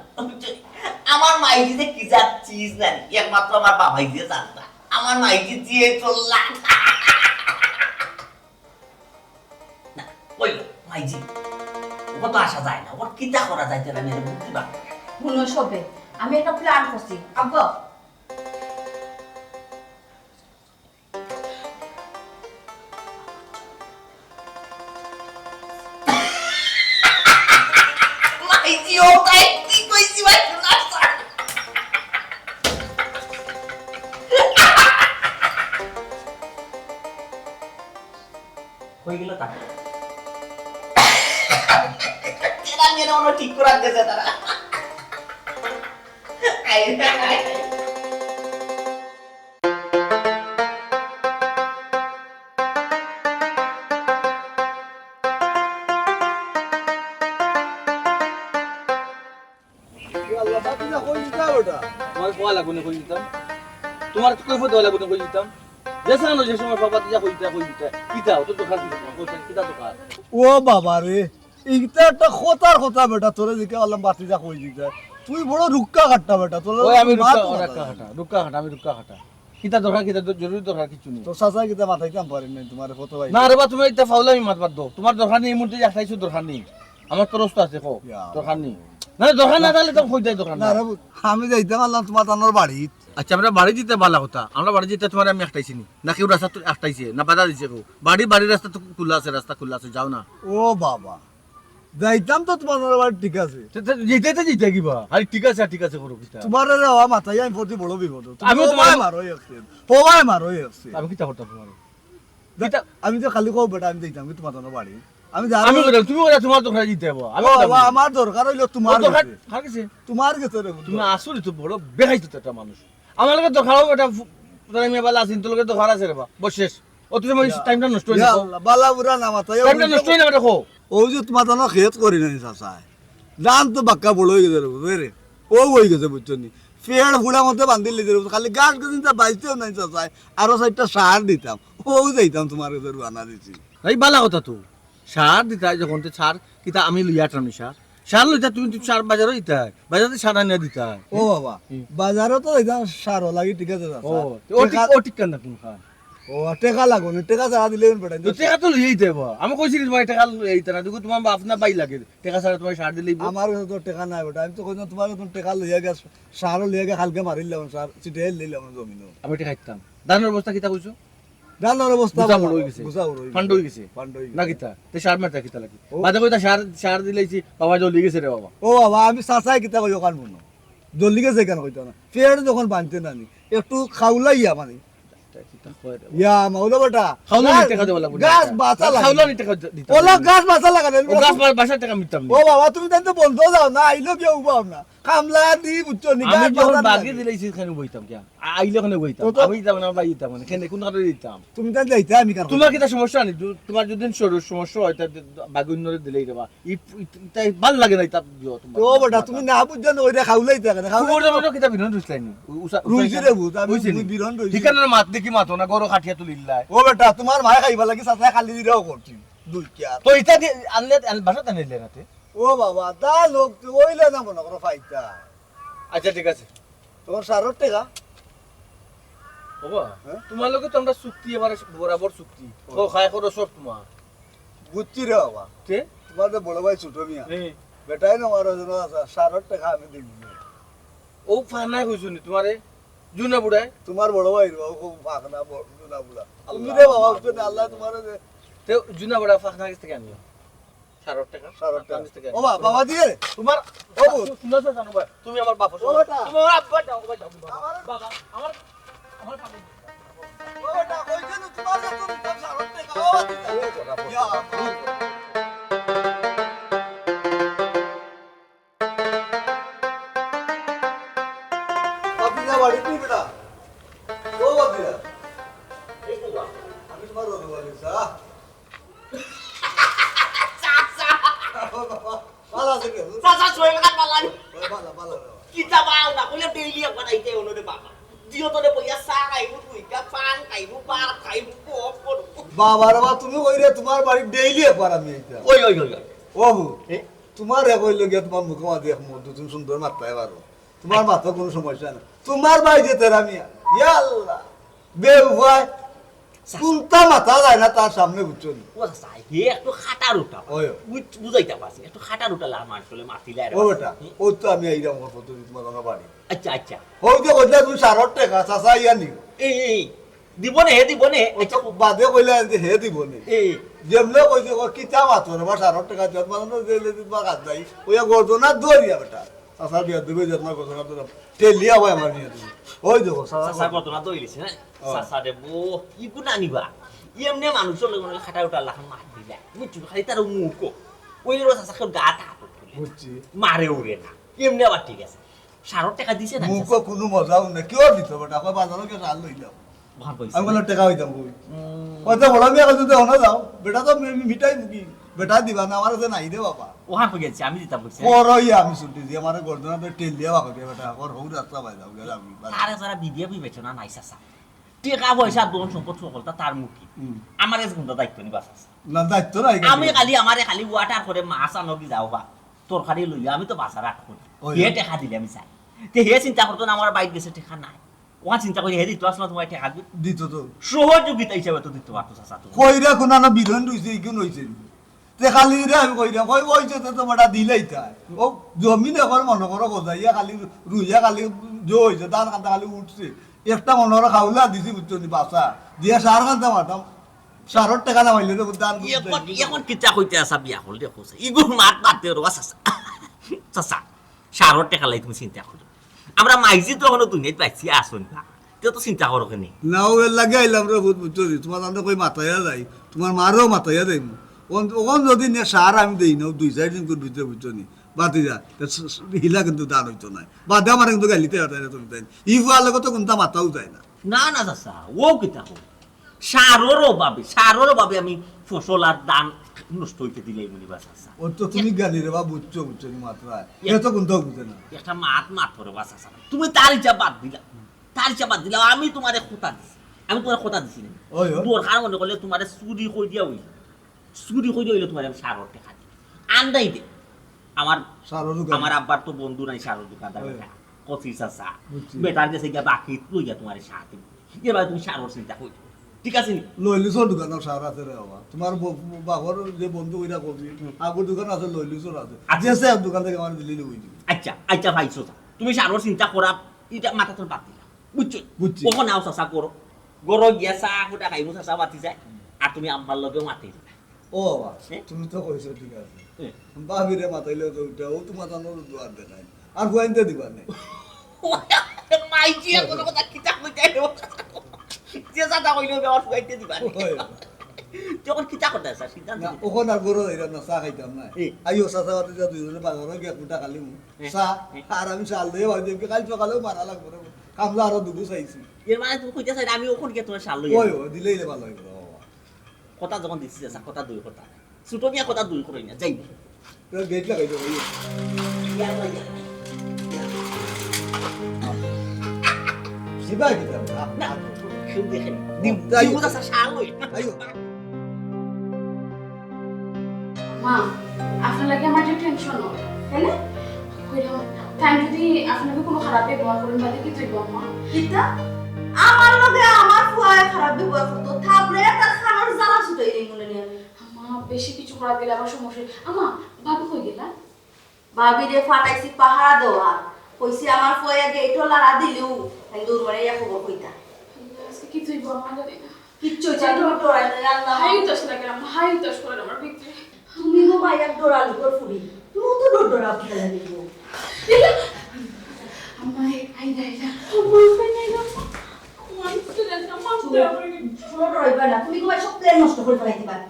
আমার মাইজি যে কি জাত চিজ জানি, একমাত্র আমার বাবাই যে জানতা। আমার মাইজি দিয়ে চললা। না, ওই মাইজি, ও তো আসা যায় না, ওর কিতা করা যায়, তাহলে আমি বুদ্ধি বার করি। হুনো সবে, আমি একটা প্ল্যান করছি, আব্বা। মাইজি, ও তাই কি কইছি ভাই, শোনা স্যার। হয়ে গেল তা। এরা কেন অনো ঠিক করাত গেছে তারা। I, I. এ আল্লাহ, বাতিজা কই দিতা বেটা? তোমার কওয়া লাগবো না কই দিতাম? তোমার কই ফটো লাগবো না কই দিতাম? যে সানো যে সময় বাবা বাতিজা কই দিতা, কই দিতা। কিতা, অত দরকার কিতা তোমার? কই দিতা, কিতা দরকার? ও বাবা রে, ইটা একটা কথার কথা বেটা, তোরে দিকে আল্লাহ বাতিজা কই দিতা। তুই বড় রুক্কা কাট্টা বেটা, তোর ওই আমি মাত রুক্কা, মাথা রুক্কা নাই। কাটা, রুক্কা কাটা, আমি রুক্কা কাটা। কিতা দরকার, কিতা দ-, জরুরি দরকার কিচ্ছু নেই। তো চাচা কিতা মাতাইতাম পারেন নাই তোমার ফটো ভাই? না রে বা, তুমি ইতা ফাউলামি মাত বাদ দেও। তোমার দরকার নেই, এই মুহূর্তে একটাইছো দরকার নেই। আমার তো রস্তা আছে, কও। ইয়া। দরকার নেই। না, দরকার না থাকলে তো কইতাই দরকার না নাই। রে, আমি যাইতাম আল্লাহ তোমার তানোর বাড়িত। আচ্ছা, আমরা বাড়ি দিতে বালা কথা। আমরা বাড়ি দিতে তোমার আমি একটাইছি নি। না কেউ রাস্তা তো একটাইছে, না বাধা দিছে কেউ। বাড়ি, বাড়ির রাস্তা তো খোলা আছে, রাস্তা খোলা আছে, যাও না। ও বাবা। যাইতাম তো তোমার বাড়ি, ঠিক আছে। তে, তে, যেতে তো যেতে কিবা? আরে ঠিক আছে, আর ঠিক আছে করো কিতা? তোমার রে বাবা মাথায় আমি প্রতি বড় বিপদ। তুমি আমি তো হবায় তোমার মারো একদিন, হবায় মারো একদিন। আমি কিতা করতাম তোমার? কিতা? আমি তো খালি কও বেটা, আমি যাইতাম কি তোমার বাড়ি? আমি জানি আমি কইতাম, তুমি কইলা তোমার দরকার দিতে হবো। আমি ও কইতাম বাবা, না। আমার দরকার হইলো তোমার ও দরকার গেছে। কার গেছে? তোমার গেছে রে বন্ধু। তুমি আসলে তো বড় বেহাইতো একটা মানুষ। আমার লগে দরকার হবে এটা ফু-, তাহলে আমি এবার লাসিন তোর লগে দরকার আছে রে বা। বস শেষ। অত সময় ইয়া। টাইমটা নষ্ট হয়ে ইয়া যাবো। আল্লাহ, বালা বুরা না মাথায়। টাইমটা নষ্ট হয়ে যাবে, দেখো। ওই যে তোমার জন্য খেত করি নাই চাচায়। ধান তো বাক্কা বড় হয়ে গেছে রে, বুঝলে রে? ও হয়ে গেছে, বুঝছো নি? ফের ফুড়া মতো বান্ধিলে যে রে, খালি গাছ গাছ চিন্তা বাইতেও নাই চাচায়। আরো চারটা সার দিতাম। ও যাইতাম তোমার কাছে রুয়ানা দিছি। এই বালা কথা তো। সার দিতায় যখন তো সার, কিতা আমি লইয়া আটরাম নি সার? সার লইতা তুমি, তুমি সার বাজারও দিতায়। বাজারে সার আনিয়া দিতায়। ও বাবা, হুম। বাজারও তো যাইতাম সারও লাগি, ঠিক আছে চাচা। ও, ও ঠিক, টেকা ও ঠিক কেন না কোন খান? ও, টেকা লাগবো না, টেকা ছাড়া দিলে বেটা। তো টেকা তো লইয়াই দেবো। আমি কইছি নি তোমার টেকা লইয়া দিতে না, দেখো তোমার বাপ না ভাই লাগে, টেকা ছাড়া তোমার সার দিলেই বল। আমার কাছে তো টেকা নাই বেটা, আমি তো কইলাম তোমার কাছে টেকা লইয়া গেছ, সারও লইয়া গিয়া কালকে মারিলাম, সার ছিটিয়ে দিলাম জমিনও। আমি টেকা খাইতাম। ধানের বস্তা কিতা কইছো? ধানের বস্তা বুঝা বড় হয়ে গেছে। বুঝা বড় হয়ে ফান্ড গেছে। হয়ে গেছে। ফান্ড হয়ে গেছে। না কিতা? তে সার মারতা কিতা লাগে? ও। বাদে কইতা সার, সার দিলাইছি, বাবা জ্বলি গেছে রে বাবা। ও বাবা, আমি চাচায় কিতা কইও কান মনো। জ্বলি গেছে কেন কইতো না? পেট যখন বানতে নানি, একটু খাউলাইয়া মানে। ইয়া, মাওলা বেটা। খাউলানি গাছ, টেকা দেওয়া লাগবো না। গাছ বাঁচা লাগে। খাউলানি টেকা দিতাম ওলা না। গাছ বাঁচা লাগে না। ও গাছ বা-, বাসার টেকা মিটতাম না। ও বাবা, তুমি তাই তো বলতো যাও না, আইলো কেউ উবাও না। কামলা দি বুঝছো নি, আমি গাছ যখন বাঁচা বাগি লাগে। দিলে সেখানে বইতাম কে? আ-, আইলে ওখানে বইতাম। তো, তো। আমি যাবো না, ভাই দিতাম না। কেনে কোন কারণে দিতাম? তুমি তাই যাইতে আমি কার তোমার কথা? কিতা সমস্যা নেই? তু-, তোমার যদি সরু সমস্যা হয়, তা বাগি অন্যরে দিলেই দেবা। ই, ই, তাই ভালা লাগে না, ইতা দিও তোমার। ও বেটা, তুমি না বুঝছো না, ওইটা খাউলাই থাকে না, খাউলাই খবর তো। জানো কিতা বিরন রুসলাইনি? উ-, উসা-, রুইছি উসাই রে ভূত, আমি রুইছি নি? বিরন রুইছি। ঠিকানার মাত দেখি মাতো না, গরু খাটিয়া তুলিল্লাই। ও বেটা, তোমার মায়ে খাইবা লাগি, সাথে খালি দিলেও করছি। দুই চার। তো ইতা দিয়ে আনলে, আন-, বাসাতে নিলে না তে? ও বাবা, তা লোক তো ওইলে না মনে করো ফাইতা। আচ্ছা, ঠিক আছে। তোমার সারর টেকা? বাবা, হ্যাঁ? তোমার লগে তো আমরা চুক্তি, এবারে বরাবর চুক্তি। ও। ও খায় করো সব তোমার। বুঝছি রে বাবা। তে? তোমার তো বড় ভাই ছোট মিয়া। হ্যাঁ। বেটাই না আমার ওজন আছে, সারর টেকা আমি দিব না। ও ফানায় কইছো নি তোমারে? জুনা বুড়ায়? তোমার বড় ভাই রে বাবা, খুব ফাঁকনা বড় জুনা বুড়া। আল্লাহ। তুমি রে বাবা, বুঝছো না, আল্লাহ তোমারে দে। তে জুনা বুড়া ফাঁকনা গেছ থেকে আনিও। সারর টেকা? সারর টেকা। আনিস থেকে। ও বাবা, বাবা দিয়ে। তোমার ও বাবা। তুমি আমার বাপ। ও বেটা। তুমি আমার আব্বা যাও, বাবা যাও, বাবা। আমার বাবা, আমার, আমার বাবা। ও বেটা, ওই জন্য তোমার তো তোমার সারর টেকা, ও বাবা দিয়ে। ও বাবা। ইয়া, বাবা। বাতিজা বাড়িত নি বেটা? ও বাতিজা। এই তো বাবা। আমি তোমার রোদে বলি, যা। চাচা। ও বাবা, ভালা আছে কেউ? চাচা, শরীর খান ভালা নি? ওই ভালা, ভালা রে বাবা। কিতা বাও না, কইলে ডেইলি একবার আইতে অনো রে বাবা। দিও তোরে বইয়া চা খাইবো, দুইটা পান খাইবো, ভাত খাইবো, গপ করবো। বাবা রে বাবা, তুমি কই রে, তোমার বাড়ি ডেইলি একবার আমি আইতাম। ওই, ওই, ওই, ওই। ও হু। এ? তোমার এক হইল গিয়া তোমার মুখে মাঝে এক মুখ, দুদিন সুন্দর মারতে পারো। তোমার মাথা কোনো সমস্যা না। তোমার ভাই যে তেরা মিয়া, ইয়া আল্লাহ, বেউফায়, কুন্তা মাথা যায় না তার সামনে, বুঝছো নি? ও চাচা, হে একটু খাটার উঠা। ওই। বুঝ-, বুঝাইতাম পারছি, একটু খাটার উঠা লার মানুষ হলে মাতিলে আর ও বাস। বেটা, হুম। ও তো আমি এইরকম কথা তুই তোমার বাবা বাড়ি। আচ্ছা, আচ্ছা। হই তো কইলা তুমি সারর টেকা, চাচা ইয়া নিও। এই, এই, দিব নে, হে দিব নে। ও তো আচ্ছা। বাদে কইলা যে হে দিব নে। এই। যেমনে কইছে, ও কিতা মাতো রে, বা সারর টেকা দিও, মানে দিলে দিবা কাজ নাই। ওই গর্দনা দরিয়া বেটা। চাচা বিয়া দিবে যে তোমার কথা না তো ঠেলিয়া হয় আমার বিয়া দিবে। ওই দেখো, চাচা চাচা কত কত না তো হইলিছে, হ্যাঁ? ও। চাচা রে বো, কি গুণ আনিবা? এমনে মানুষের লগে মনে হয় খাটা উঠা লাখান মাত দিলা। বুঝছো? খালি তার মুখ। ওই রে চাচা কেউ গা তা বুঝছি। মারে উড়ে না, এমনি আবার ঠিক আছে। সারর টেকা দিছে না? মুখো কোনো মজাও না, কেউ দিত বেটা, কয় বাজারো গিয়া সার লইলাম। ওখান কইছে। আমি বললাম, "টেকা হইতাম কই?" হয়তো বড় মিয়া কইছে, "দেখো না যাও, বেটা তো মি-, মিঠাই মুখী, বেটা দিবা না, আমার কাছে নাই রে বাবা।" ওখান কই গেছে, আমি দিতাম কইছে। পর হইয়া আমি ছুটি দিয়ে আমার গর্দনা তো টেল দিয়া বাকো দিয়ে বেটা, ওর হৌ রাস্তা পাই যাও, গেলাম। তারে যারা বিবিয়া বিবেচনা নাই চাচা। টেকা পয়সা ধন সম্পদ সকলটা তার মুখে। হুম। আমার কাছে কোনো দায়িত্ব নেই বাস আছে। না, দায়িত্ব নাই। আমি খালি, আমারে খালি ওয়াটার করে মাছ আনো কি যাও বা তরকারি লইয়া আমি তো বাজার আট করি। ওই। হে টেকা দিলে আমি চাই। তে হে চিন্তা করতো না আমার বাইর গেছে টেকা নাই। ওয়া চিন্তা করি হে দিত আসলে তোমার টেকা দি-, দিত তো। সহযোগিতা হিসাবে তো দিত পারতো চাচা তুমি। কইরা কোন না বিধন রইছে, ইগুন হইছে। তে খালি রে আমি কইরা, কই ওই যে তো বেটা দিলেই তাই। ও জমিন এখন মনে করো বোঝাইয়া খালি রুইয়া খালি জো হইছে, ধান কান্দা খালি উঠছে। একটা মনে করো খাউলা দিছি, বুঝছো নি, বাসা। দিয়া সার কান্দা মারতাম। সারর টেকা না পাইলে তো ধান এখন, এখন কিতা কইতে আসা বিয়া করলে কইছে। ইগুর মাত মারতে রো চাচা। চাচা, সারর টেকা লাই তুমি চিন্তা করো। আমরা মাইজি তো এখনো দুনিয়াত বাইছি আসুন না। তে তো চিন্তা করো কেনে? না, ও এর লাগে আইলাম রে, বুঝ-, বুঝছো নি? তোমার আমরা কই মাতাইয়া যাই, তোমার মারও মাতাইয়া যাই। ওখান, ওখান যদি নিয়ে সার আমি দেই না, দুই চার দিন করে ভিতরে, বুঝছো নি? বাতি যা, তে স-, স-, হিলা কিন্তু দান হইতো নাই। বাদে আমার কিন্তু গালিতে হাতায় না তুমি তাই। ই ফুয়া লোক তো কোনটা মাতাও যায় না। না, না, চাচা, ও কিতা কই? সারর অভাবে, সারর অভাবে আমি ফসল আর ধান নষ্ট হইতে দিলাই মনে বা চাচা। ও তো তুমি গালি রে বা, বুঝছো, বুঝছো নি মাত্রা। এ তো কোনটাও বুঝে না। একটা মাত মাত করে বা চাচা। তুমি তার ইচ্ছা বাদ দিলা। তার ইচ্ছা বাদ দিলা। আমি তোমারে কথা দিছি। আমি তোমারে কথা দিছি না। ওই, ওই। দরকার মনে করলে তোমারে চুরি কই দিয়া হইল। চুরি কই দিয়া হইল তোমারে আমি সারর টেকা দিই। আন্দাই দে। আমার, সারর দোকান। আমার আব্বার তো বন্ধু নাই সারর দোকানদার ওই। বেটা। কচি চাচা। বুঝছি। বেটার গেছে গিয়া বাকি লইয়া তোমারে সার দিবো। এবার তুমি সারর চিন্তা কই। ঠিক আছে নি? লইলিছর দোকানও সার আছে রে বাবা। তোমার ব-, বাপর যে বন্ধু কইরা কবি, আগুর দোকান আছে, লইলিছর আছে। আচ্ছা। যে সে দোকান থেকে আমার দিল্লি লই দিবি। আচ্ছা, আচ্ছা ভাই, সোজা। তুমি সারর চিন্তা করা, এটা মাথা তোর বাদ দিলা। বুঝছো? বুঝছি। কখন আও চাচা করো। গরো গিয়া চা ফুটা খাইমু চাচা বাতি যায়। আর তুমি আম্মার লগে মাতি দিবা। ও বাবা, এ? তুমি তো কইছো ঠিক আছে। এ। ভাবিরে মাতাইলে তো উঠা, ও তো মাতানোর দুয়ার দেখায়। আর ফুয়াইনতে দিবা নে। মাইজি এখন কথা কিতা কইতে আইলো? যে চাচা কইলো, আমার ফুয়াইনতে দিবা নে। ওই। যখন কিতা করতে আছে, সিদ্ধান্ত না, নিতে। ওখানে আর গরো যাইতাম না, চা খাইতাম না। এ। আইও, চাচা বাতি যা দুইজনে বাজারো গিয়া কুটা খালি মু। এ। চা, এ। আর আমি চাল দিয়ে বাড়ি দিয়ে কাল সকালেও মারা লাগবো রে। কামলা আরো দুগু চাইছি। এর মানে তুমি কইতে চাই, আমি ওখানে গিয়া তোমার সার লই ওই, আইবো। ওই, দিলেই লে ভালো হইবো রে বাবা। কথা যখন দিছি, চাচা, কথা দুই কথা। ছোট মিয়া কথা দুই করে না, যাই। তোর গেট লাগাই দে, ভাই। সিবাই কি যাবে? আপ-, না, আপ-, কেউ দেখে না। ও, দিম, যাই। দিম, চাচা, সার লই। আইও। মা, আপনার লাগি আমার যে টেনশন হয়। কেনে? কইলাম, তাই যদি আপনাকে কোনো খারাপ ব্যবহার করেন, বাদে কি তুই বল, মা? কিতা? আমার লগে আমার ফুয়ায় খারাপ ব্যবহার করতো, থাপড়ে তার খানোর জ্বালা ছুটাই নেই মনে নিয়ে। আম্মা, বেশি কিছু করা দিলে আবার সমস্যা। আম্মা, ভাবি কই গেলা? ভাবিরে ফাটাইছি পাহারা দেওয়া। কইছি আমার ফুয়ায় গেটও লাড়া দিলেও, তাই দৌড় মারে ইয়া খবর কইতা। আল্লাহ, আজকে কি তুই বল, মা জানি না। কিচ্ছু হইছে না, তুমি ডরাই না, আল্লাহ। হাই উতাস লাগে, আম্মা, হাই উতাস করে আমার ভিতরে। তুমি গো মাই এক ডরা লোকর ফুড়ি, তুমি তো ডর ডরা ফুড়ি লাগে গো। আম্মা, এই, আই না, আই না। আমার উপায় নাই গো। আমার তো জানি না, মা তো আমার কি ডর ডরাইবা না, তুমি গো মাই সব প্ল্যান নষ্ট করে ফেলাইতে পারে।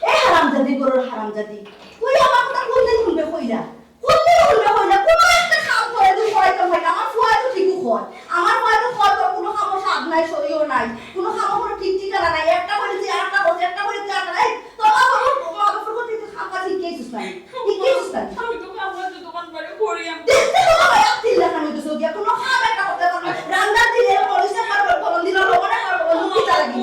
এ হারামজাদি, গরুর হারামজাদি, তুই আমার কথা কোন দিন শুনবে কইলা? কোন দিন শুনবে কইলা? কোনো একটা কাম করে তুই করাইতে হয় না। আমার ফুয়া তো ঠিকই কয়, আমার ফুয়া তো কয় তোর কোনো কামো স্বাদ নাই, সইও নাই, কোনো কামো কোনো ঠিক ঠিকানা নাই। একটা করে তুই আরেকটা করছিস, একটা করে তুই আরেকটা। এই, তোর বাবা, মা বাবার প্রতি তুই কাম কাজ শিখিয়েছিস না, শিখিয়েছিস না। আমি তো কাম কাজ দোকান বাড়ি করি আমি। দেখতে তো বাবা, এক দিন দেখানো তো সব গিয়া, কোনো কাম একটা করতে পারো না। রান্নার দিলে মরিচে পারবো, ফলন দিলে লবণে পারবো, লুকি তারা কি?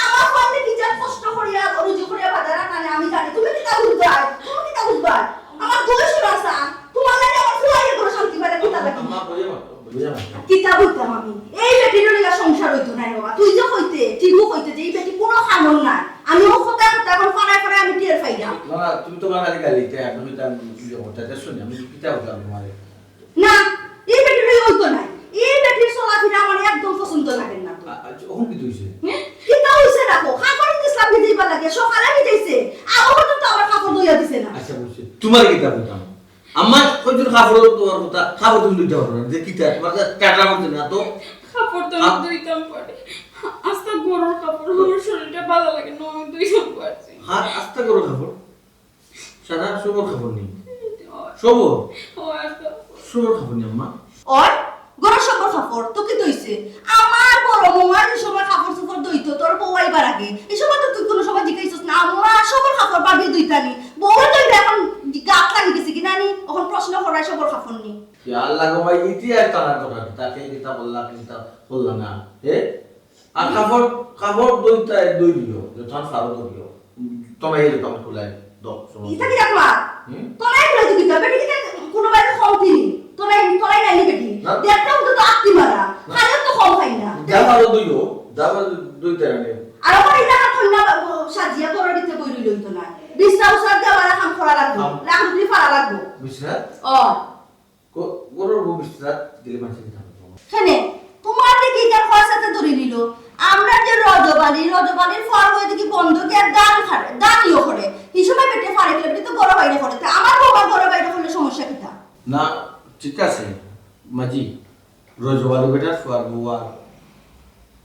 আমার ফলনে কি যে কষ্ট করিয়া, রুজি করিয়া বাজারে আনে আমি জানি। তুমি কিতা বুঝবা? তুমি কিতা বুঝবা? আমার দোষ আছে। তোমার লাগে আমার ফুয়াইয়ে কোনো শান্তি পায় না, কিতা লাগে? আম্মা, বুঝে না, বুঝে না। কিতা বুঝতাম আমি? এই বেটির লইয়া সংসার হইতো না রে বাবা। তুই যে কইতে, ঠিকও কইতে যে এই বেটি কোনো কামর না। আমিও কথা কথা এখন ফাড়ায় ফাড়ায় আমি টের পাই না। না, না, তুমি তোমার খালি গালি, এটা এখন হইতে আমি বুঝে কথা, এটা শুনি, আমি কিতা বুঝলাম তোমার? না, এই বেটির লইয়া হইতো না। এই বেটির চলাফেরা আমার একদম পছন্দ লাগে না তো। আ-, আচ্ছা, ওখানে কি হইছে? হ্যাঁ? কিতা হইছে দেখো, কাপড় দিছিলাম ভিজাইবার লাগে, সকালে ভিজাইছে, আবার পর্যন্ত আমার কাপড় ধইয়া দিছে না। আচ্ছা, বুঝছি। তোমার কিতা বুঝলাম? আমার কয়জন কাপড় তোমার কথা, কাপড় তুমি দিতে পারো না, যে কিতা, তোমার কাছে টাটা বলছে না তো? কাপড় তো আমি আ- ধুইতাম পারি। আস্তা গরুর কাপড়, আমার শরীরটা ভালো লাগে না, আমি ধুইতাম পারছি। হ্যাঁ, আস্তা গরুর কাপড়? সারা সবর কাপড় নেই। সবর? ও আচ্ছা। সবর কাপড় নি আম্মা? ওই, ঘরর সবর কাপড়, তো কিতা অইছে? আমার বড় বৌমা যে সময় কাপড় চোপড় ধইতো, তোর বউ আইবার আগে, ই সময় তো তুই কুনু সময় জিকাইছস না, "আম্মা, সবর কাপড় ভাবিয়ে ধইতা নি?" বউয়ে ধইলে অখন গাত লাগি গেছে কিনা নি, অখন প্রশ্ন করায় সবর কাপড় নি। ইয়া আল্লাহ গো ভাই, ইতিহাস জানার দরকার, তাকে কিতা বললা, কিতা বললা না, এ? আর কাপড়, কাপড় ধইতা, ধই দিও, যখন ফারো ধরিও। তোমরা এই রকম খুলাই দাও, সমস্যা ইটা নাই। কিতা কর? হুম? তোরা এক রইতে কিতা? বেটি কিতা কুনু বাইরে কম দিনি? তোরা, তোরাই নাইলি বেটি। না। দেখতাম তো, তো আত্তি মারা। না। খাইও তো কম খাই না। যা ভালো ধইও, যা ভালো ধইতে আনে। আর ওখানে ইটা আর কন্যা বা-, সাজিয়া ঘরর ভিতরে বই রইল হইতো না। বিছনা উছার দিয়া আমার কাম করা লাগবো। কাম। লাখ রুপি ফাড়া লাগবো। বিছনা? ও। গ-, ঘরর বউ বিছনাত গেলে মানষে কিতা কইবো? কেনে? তুমার দেখি ইটা পয়সাতে ধরি নিল। আমরা যে রজব আলী, রজব আলীর ফুয়ার বউ দেখি বন্ধ গিয়া দান খারে, দানিও করে। হি সময় বেটি ফারে গেলে বেটি তো ঘরো বাইরে করে। তে আমার বউ আমার ঘরো বাইরে করলে সমস্যা কিতা? না, ঠিক আছে, মাজি। রজব আলী বেটার ফুয়ার বউ আর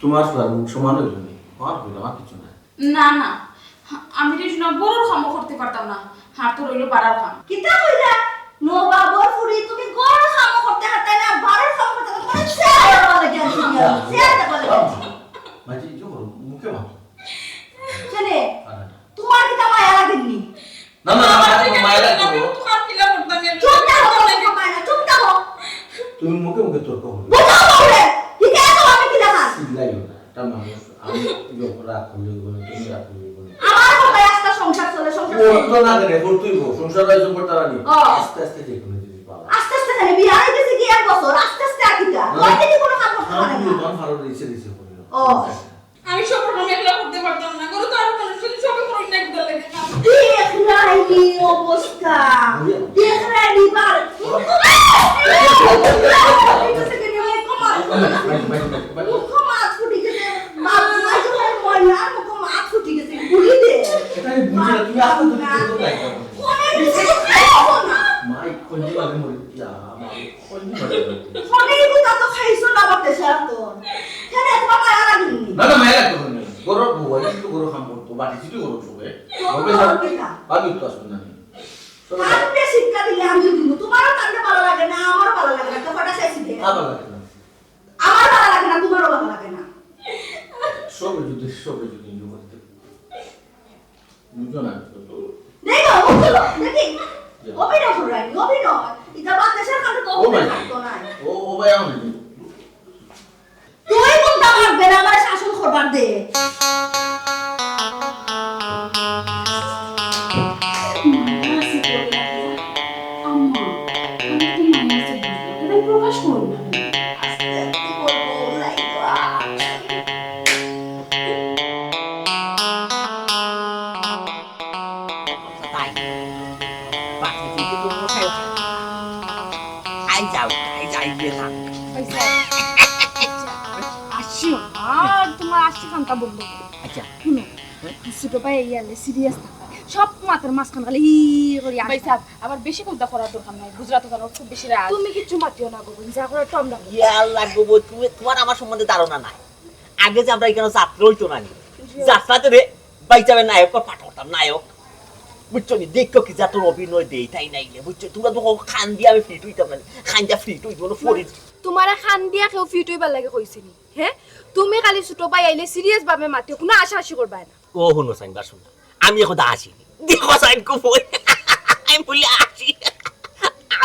তুমার ফুয়ার বউ সমান অইল নি? আমার বউ আমার কিছু নাই। না, না, আমি রে শোনা ঘরর কামও করতে পারতাম না, আর তো রইল বারার কাম। কিতা কইলা? নবাবর ফুরি, তুমি ঘরর কামও করতে পারতায় না, বারার কামও করতে পারতায় না, তোমার ছেড়ে দেওয়া লাগে আজকে, ছেড়ে দেওয়া লাগে আজকে। মাঝে ইয়ে করো, মুখে মারো। কেনে? আরে। তোমার কিতা মায়া লাগেনি? না, না, না, আমার আমার তো মায়া লাগতো। আমি তো কাম কিলা করতাম না। চুপ থাকো, চুপ থাকো, চুপ থাকো। তুমি মুখে মুখে তর্ক করো। বুঝাও বলে, ঠিক আছে, আমি কিলা কাম? চিল্লাইও না। একটা মানুষ, আমি যখন রাগ করলে বলে, তুমি রাগ করলে বলে। আমার তো ভাই আস্তা সংসার চলে, সংসার ও চলে। তো না দেবে, করতেই বল, সংসার হয় সম্পর্ক তারা নেই। ও। আস্তে আস্তে যে কোনো জিনিস পাওয়া। আস্তে আস্তে খালি বিয়া হয়ে গেছে কি এক বছর, আস্তে আস্তে আর কিতা? না। কয়দিনই কোনো কাম করতে পারে না। আমি তোমার ভালো দিয়েছে, দিয়েছে বলে। ও। আমি সব রকম একলা করতে পারতাম না। গরু তো আরো মানুষ, শুধু সবে করুন না, একদল লাগে না। দেখরায়নি অবস্থা, দেখরায়নি বার। মুখো মাছ ফুটি গেছে। বাপ, মাঝে মনে হয় ময়লা, মুখো মাছ ফুটি গেছে। গুলি দে। এটা আমি বুঝি না, তুমি আস্তে ধরে কি করতে চাইছো? অনেক কিছু খাইছো না। মাই, কইলে লাগে মরে। ইয়া, মাই। ফোনে এই কথা তো খাইছো না, আবার দেশে আর তো। কেন এত মায়া লাগেনি? না, না, মায়া লাগতো না। গরম বউ, আমি তো গরম খাম করতো, বাটি চিটি গরম সবে। তো সবে গরম সব কিনা? ভাবি তো আসবে না। সবে কানতে শিক্ষা দিলে আমি দিব। তোমারও কানতে ভালো লাগে না, আমারও ভালো লাগে না। তো কটা চাইছি দে। আমার ভালো লাগে না। আমার ভালো লাগে না, তোমারও ভালো লাগে না। সবে যদি, সবে যদি ইয়ে করতে। বুঝো না, তো, তো। দেখো, ও হলো, দেখি। যা। অভিনয় করো, রানী, অভিনয়। এটা বাদ দেশের কাছে তো ও অভিনয় ভাই। থাকতো না। ও, ও ভাই, আমি তুই কোনটা মারবে না, আমার শাসন করবার দে। আম্মা, আমি তো মায়ের কাছে বুঝলাম, এটা আমি প্রকাশ করবো না। আস্তে আস্তে করবো, লাই দেওয়া। তাই। বাকি যদি তো মশাই হয়। আই যাও, আই যাই গিয়ে থাক। পয়সা। আসিও, আর তোমার আসি কান্তা বলবো। আচ্ছা। শুনো, ছোট ভাই এই আলে সিরিয়াস থাকবা। সব মাথার মাঝখান খালি ই করে আসে। ভাই সাহেব, আবার বেশি কথা করার দরকার নাই। গুজরাট ওখানে খুব বেশি রাগ। তুমি কিচ্ছু মাতিও না গো, যা করার তো আমরা করবো। ইয়া আল্লাহ গো, তুমি, তোমার আমার সম্বন্ধে ধারণা নাই। আগে যে আমরা এখানে যাত্রা হইতো না নি? জি। যাত্রাতে রে, ভাই যাবে নায়ক পাঠ করতাম, নায়ক। বুঝছো নি? দেখো কি জাতর অভিনয় দেই, তাই নাইলে, বুঝছো? তোমরা তো কান দিয়ে আমি ফিট হইতাম না, কান দিয়ে ফিট হইতো না, ফরিদ। তোমার কান দিয়া কেউ ফিট হইবার লাগে কইছে নি? হ্যাঁ? তুমি খালি ছোট ভাই আইলে সিরিয়াস ভাবে মাতিও, কোনো আশা আশি করবায় না। ও হুনো সাইন বা শুনো, আমি এখন আসি। দেখো সাইন কো বই। আমি বলি আসি।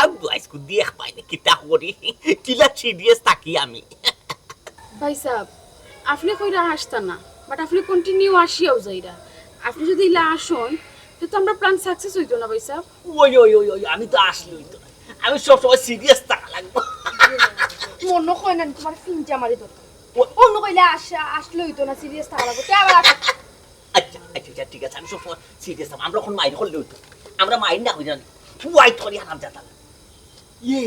আমি আইসকু দেখ পাই না, কিতা করি? কিলা সিরিয়াস থাকি আমি। ভাই সাহেব, আপনি কইরা আসতা না, but আপনি কন্টিনিউ আসিয়াও যাইরা। আপনি যদি ইলা আসন, তে তো আমরা প্ল্যান সাকসেস হইতো না, ভাই সাহেব। ওই, ওই, ওই, ওই, আমি তো আসলে হইতো না। আমি সবসময় সিরিয়াস থাকা লাগবো। মনে হয় না, তোমার ফিনটা মারি দরকার। ও- অন্য কইলে আস-, আসলে হইতো না, সিরিয়াস থাকা লাগবো। তে আবার আসো। আচ্ছা, আচ্ছা, আচ্ছা, ঠিক আছে, আমি সবসময় সিরিয়াস থাকবো। আমরা এখন মাইর করলে হইতো। আমরা মাইর না করি জানি। ফুয়াই তোরই হারাম জাতা। ইয়ে,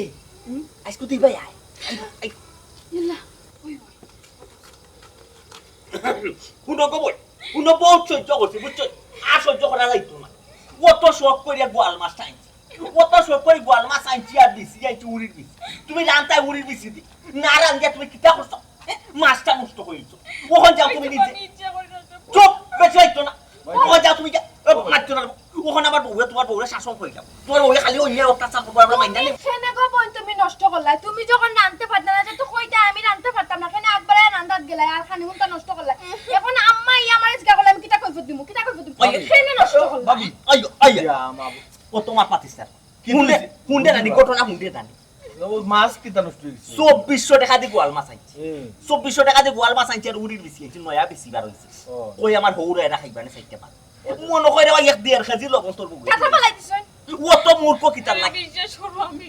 হুম? আজকে তুই ভাই আয়। আয়, আয়। ইল্লা, ওই, ওই। হুনো গো বই, হুনো, বহুত সহ্য করছি, বুঝছো? আর সহ্য করা যাইতো না। অত শখ করিয়া গোয়াল মাছ আনছি, অত শখ করি গোয়াল মাছ আনছি আর দিছি, আনছি উড়ির দিছি। তুমি রান্তায় উড়ির দিছি দি না রান্দিয়া তুমি কিতা করছো? এ, মাছটা নষ্ট করিছো। ওখান যাও তুমি নিজে। চুপ, বেশি হইতো না। ওখান যাও তুমি যা-, ও, মারছো না। কখন আমার বউয়ে তোমার বউরে শাসন করিলাম? তোমার বউয়ে খালি অইলে অত্যাচার করবো, আমরা মাইনা নিব। কেনে গো বইন তুমি নষ্ট করলায়? তুমি যখন রানতে পারতা না, তে তো কইতায় আমি রানতে পারতাম না, কেনে একবারে রান্দাত গেলায় আর খানি হুনতা নষ্ট করলায়। এখন আম্মা ই আমার ইজগা করলে আমি কিতা কৈফত দিমু? কিতা কৈফত দিমু? ওই কেনে নষ্ট করলায়? ভাবি, আইও, আইও। ইয়া, মা। ও তোমার পাতিস না। কি হুনলে, হইছে? হুনলে নানি, ঘটনা হুনলে নানি। ও মাছ কিতা নষ্ট হইছে? চব্বিশশো টাকা দি গোয়াল মাছ আনছি। হুম। চব্বিশশো টাকা দি গোয়াল মাছ আনছি আর উড়ির বেশি আনছি, নয়া বেশি বার হইছে। ও। কই আমার হৌরা এরা খাইবা না চাইরটা মাছ। মনে কয় রে ভাই এক দেড় কেজি লবণ তোর বুকে। কথা বলাই দিছইন। ও তো মূর্খ কিতার লাগে। বিশ্বাস করো আমি।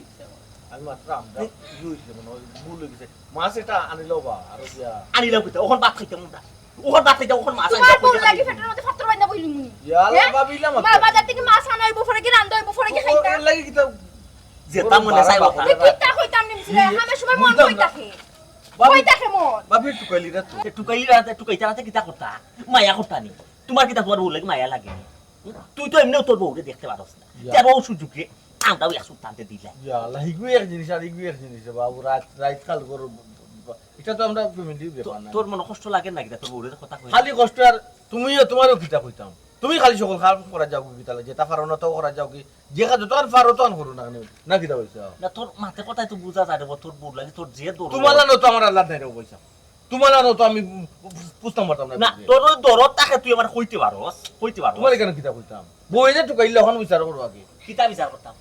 আমি মাত্র আমরা কি হইছে মনে হয় ভুল হয়ে গেছে। মাছ এটা আনিলাও বা আর ইয়া। আনিলাও কিতা? ওখান ভাত খাইতাম আমরা। ওখান ভাত খাইতাম, ওখান মাছ তোমার আনিলাও বউর কইতে লাগি খাইতাম। পেটের মধ্যে ফত্তর বাইন্দা বইলি মুনি। ইয়া আল্লাহ, হ্যাঁ? ভাবি ইলা মাত মার বাজার থেকে মাছ আনাইবো, পরে কি রান্ধা হইবো, পরে কি ও, খাইতা? এর লাগি কিতা? যেটা মনে চায় ওটা। কিতা কইতাম নিমছিলে, বুঝলাম। আমার সময় মন বুঝলাম কই না। থাকে? ভাবি, কই থাকে মন? ভাবি, টুকাইলি না তো। এ, টুকাইলি না, টুকাইতা না, কিতা করতা? মায়া করতা নি। তোমার কিতা তোমার বউর লাগি মায়া লাগে নি? তুই তো এমনিও তোর বউরে দেখতে পারস না। ইয়া। তেরো সুযোগে আমরাও এক সুতান্তে দিলাই। ইয়া আল্লাহ, হিগু এক জিনিস আর হিগু এক জিনিস রে বাবু, রাত, রাত কাল করো। এটা তো আমরা ফ্যামিলির তো-, ব্যাপার না। তোর মনে কষ্ট লাগে না কিতা তোর বউরে কথা কই? খালি কষ্ট আর তুমিও, তোমারও কিতা কইতাম? তুমি খালি সকল কাম করা যাও কি তাহলে? যেটা পারো না তাও করা যাও কি? যে কাজ যতক্ষণ পারো তখন করো না কেন? না কিতা কইছো? না, তোর মাতে কথায় তো বুঝা যায় রে বা, তোর বউর লাগি তোর যে দরদ। তোমার লানো তো আমার আল্লাহ নাই রে পয়সা। তোমার লানো তো আমি বুঝতাম পারতাম না না, বুঝলে। তোর ওই দরদ থাকে তুই আমার কইতে পারস, কইতে পারস। তোমার এখানে কিতা কইতাম? বউয়ে যে টুকাইলে ওখানে বিচার করবো আগে। কিতা বিচার করতাম?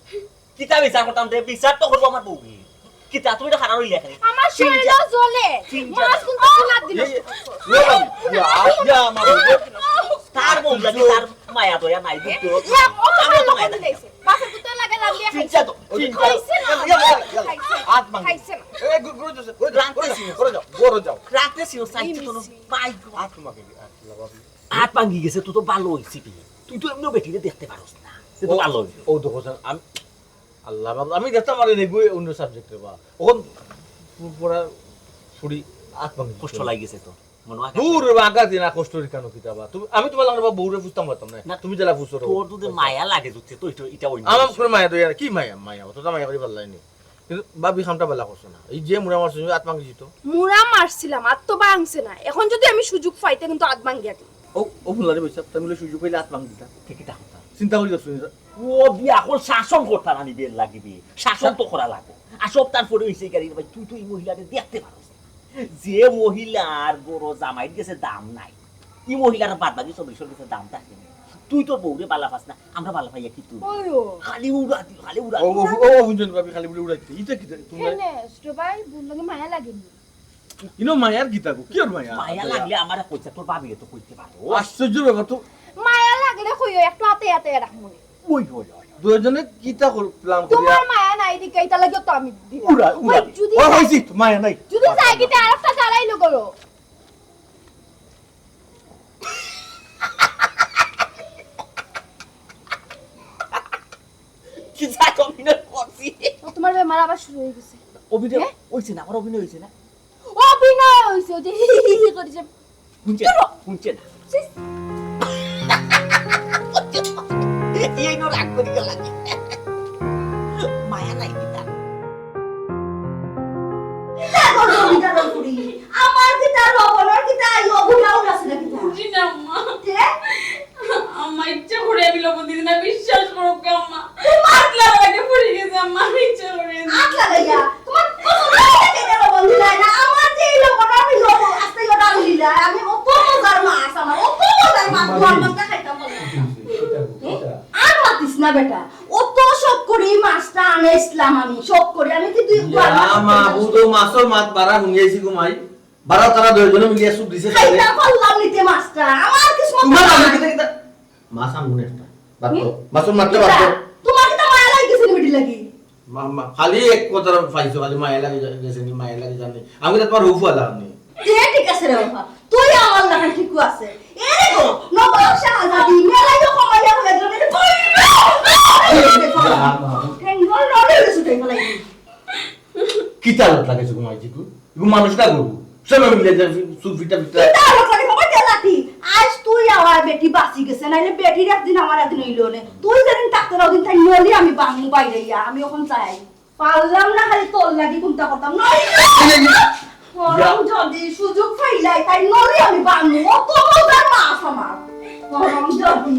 কিতা বিচার করতাম রে? বিচার তো করবো আমার বউয়ে। কিতা তুমি তো খারাপ হইলে এখানে? আমার শরীরও জ্বলে। চিন্তা। মাছ কিন্তু সোনার দিল। এই, এই, ইয়া, ইয়া, ইয়া, আমার বউ। তার বউ লাগে, তার মায়া দয়া নাই, বুঝতে পারছো? ইয়া, ও তো আমিও তো মায়া মায়া দয়া। দিলাইছে। বাসা কুত্তা লাগে রান্দিয়া চিন্তা খাইছে। তো, চিন্তা। খাইছে না। ইয়া, ইয়া, ইয়া, ইয়া। খাইছে। হাত ভাঙি। খাইছে না। এ, ঘুরে, ঘুরে যাও, ঘুরে যাও, রাতে ঘুরে যাও, ছিল। ঘুরে যাও, ঘুরে যাও। রাতে ছিল, এই সাইড তো মিছিল। বাইক। হাত ভাঙি, হাত লাগাবি। হাত ভাঙি গেছে, তুই তো ভালো হইছিস। তুই তো এমনিও বেটিরে দেখতে পারস না। তুই তো ও, ভালো হইছিস। ও দেখো, স্যার, আমি আল্লাহ বাবা, আমি দেখতাম পারি না, এগুয়ে অন্য সাবজেক্টে বা। ওখান পু-, পুরা ছুরি আত ভাঙি কষ্ট গেছে। লাগি গেছে তো। মনে হয় দূর, বাগা দিন আর কষ্ট রে কেন কিতা বা? তুমি, আমি তোমার লাগি বা বউরে ফুসতাম পারতাম না। না, তুমি যারা ফুসো রো। তোর যদি মায়া লাগে, যদি তো এটা, এটা অন্য আমার বিষয়। কোনো মায়া দয়া, কি মায়া? মায়া, অতটা মায়া করি পারলাই নি। কিন্তু ভাবি খামটা বেলা করছো না। এই যে মুড়া মারছো, আত ভাঙি যেত। মুড়া মারছিলাম, আত তো ভাঙছে না। এখন যদি আমি সুযোগ পাইতে কিন্তু আত ভাঙিয়া দিই। ও, ও ফুলারে বইসা, তাই বলে সুযোগ পাইলে আত ভাঙি দিতা। ঠিকই তা কথা। চিন্তা করি দেখছো নি? ও বিয়া এখন শাসন করতা না নিবে লাগিবে, শাসন তো করা লাগবো। আর সব তারপরে হইছে গাড়ি ভাই, তুই তো এই মহিলারে দেখতে পারস না। যে মহিলার গরো জামাইর গেছে দাম নাই, এই মহিলার বাদ বাকি সব বিষয়ের গেছে দাম থাকে না। তুই তোর বউরে বালা পাস না, আমরা বালা পাইয়া কি তুই? ওই ও। খালি উড়া দি, খালি উড়া ও, দি। ও, ও, ও, হুনছেন ভাবি, খালি বলে উড়াইতে। ইটা কি তুমি? কেনে, ছোট ভাই, বউর লগে মায়া লাগেনি? ইনো মায়ার কিতা গো? কি ওর মায়া? মায়া লাগলে আমারে কইছে, তোর ভাবিরে তো কইতে পারো। আশ্চর্য ব্যাপার তো। মায়া লাগলে কইও, একটু আতে আতে রাখমু। ওই, ওই, ওই। দুইজনে কিতা কর-, প্ল্যান করিয়া? তোমার মায়া নাই দিকে, এটা লাগিও তো আমি দিলাম। উড়া, উড়া। ওই যদি ওই, ওই, জিত, মায়া নাই। যদি যাই কিতা আরেকটা জ্বালাই লো করো। কি যা অভিনয় করছি। ও, তোমার বেমার আবার শুরু হয়ে গেছে। অভিনয় হ্যাঁ? হইছে না, আমার অভিনয় হইছে না। অভিনয় হইছে, ওই যে হি হি হি করে যে হুনছে না, চলো। হুনছে না। শেষ। এই নো রাগ করি গেল। মায়া নাই কিতা? কিতা করবো আমি তার উপরে? আমার কিতা লবণর কিতা এই অবুলাও আছে না কিতা? জি না, আম্মা। কে? আম্মা, ইচ্ছা করে আমি লবণ দিছি না, বিশ্বাস করো আম্মা। তোমার আত লাগাইয়া পড়ে গেছে, আম্মা, আমি ইচ্ছা করে দিছি। আত লাগাইয়া? তোমার কত লাগাইয়া কেন লবণ দিলাই না? আমার যে এই লবণ, আমি লবণ, আস্তে করে ডাল দিলাই। আমি অত মজার মাছ, আমার অত মজার মাছ, ভাবি। দুয়ার মাছটা খাইতাম বলে। কিতা, কিতা, হুম? কিতা? আর মাতিস না বেটা। অত শখ করি মাছটা আনাইছিলাম আমি, শখ করি। আমি কি তুই ইয়া দুয়ার মাছ মাবুদ, ও মাছর মাত বারা হুনিয়াইছি গো মাই। বারা তারা দুইজনে মিলিয়া সুপ দিছে খাইতাম তারে। পারলাম নিতে মাছটা। আমার কিসমত তোমার খারাপ। আমি কিতা কিতা? মাছ আনবো না একটা। বাদ হুম? দাও। মাছর মারতে কিতা? বাদ দাও। তোমার কিতা মায়া লাগি গেছে নি বেটির লাগি? মা, মা, খালি এক কথা পাইছো, খালি মায়া লাগি যা-, গেছে নি, মায়া লাগি জানি। আমি তো তোমার হুফু আলাম নি। এ ঠিক আছে রে বাবা, তুই আমার লাখান ঠিক আছে। এ রে গো, নবাব শাহজাদি, মেলাইও কমাইয়া হয়ে গেল, এটা বল। যা, মা। ঠেঙ্গল নড়ে গেছে, তাই বলাই। কিতা আলাপ লাগাইছো গো মাইজি গো? ইগু মানুষ না গরু? সবে মিলে যে চুল ফিটা ফিটা। কিতা আলাপ লাগে বাবা, তেলাতি। আজ তুই আমার বেটি বাঁচি গেছে, নাইলে বেটির একদিন আমার একদিন হইল নে। তুই যেদিন থাকতে না, ওদিন তাই নলি আমি বাংমু বাইরে ইয়া, আমি ওখান চাই। পারলাম না, খালি তোর লাগি কোনটা করতাম। নলি এই, এই, এই। হরম যদি সুযোগ পাইলাই, তাই নলি আমি বাংমু। ও তো মজার মাছ আমার। হরম যদি।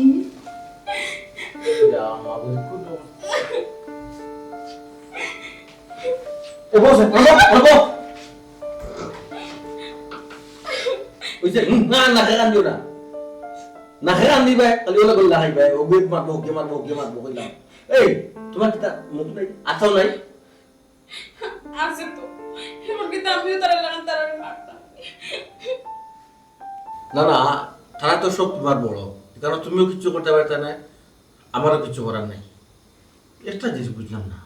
ইয়া, মা, বুঝি কোন অবস্থা? এ বস, এ বস, এ বস। ওই যে, হুম, না, না, খেলান দিও না। না, খেলান দিবে, খালি ওলা গোল্লা খাইবে। ও গিয়ে মারবো, ও গিয়ে মারবো, ও গিয়ে মারবো, কইলাম। এই, তোমার কিতা মুখ নাই? আতাও নাই? আছে তো। এমনকি তো আমিও তারা লাগান তারা মারতাম। না, না, তারা তো সব তোমার বড়। কারণ তুমিও কিচ্ছু করতে পারতে না, আমারও কিচ্ছু করার নাই। একটা জিনিস বুঝলাম না,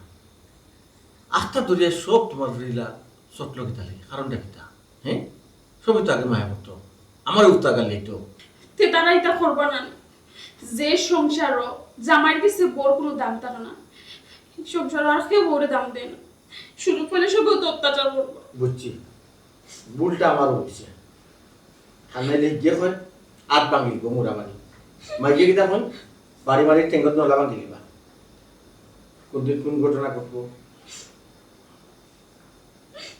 আস্তা দরিয়া সব তোমার ফিরিলা সতল কিতা লাগে, কারণটা কিতা? হ্যাঁ, সবই তো আগে মায়া করতো, আমার উত্তা গালি তো। তে তারা এটা করবা না। যে সংসারও জামাইর কাছে বউর কোনো দাম থাকে না, সংসারও আর কেউ বউরে দাম দেয় না। সুযোগ পেলে সব তো অত্যাচার করবো। বুঝছি, ভুলটা আমার হইছে। আর নাইলে গিয়ে হয়, আত ভাঙিল গো মুড়া মারি। মাইকে কিতা কই? বাড়ি মারি টেঙ্গত নলা ভাঙিলিবা। কোনদিন কোন ঘটনা ঘটবো?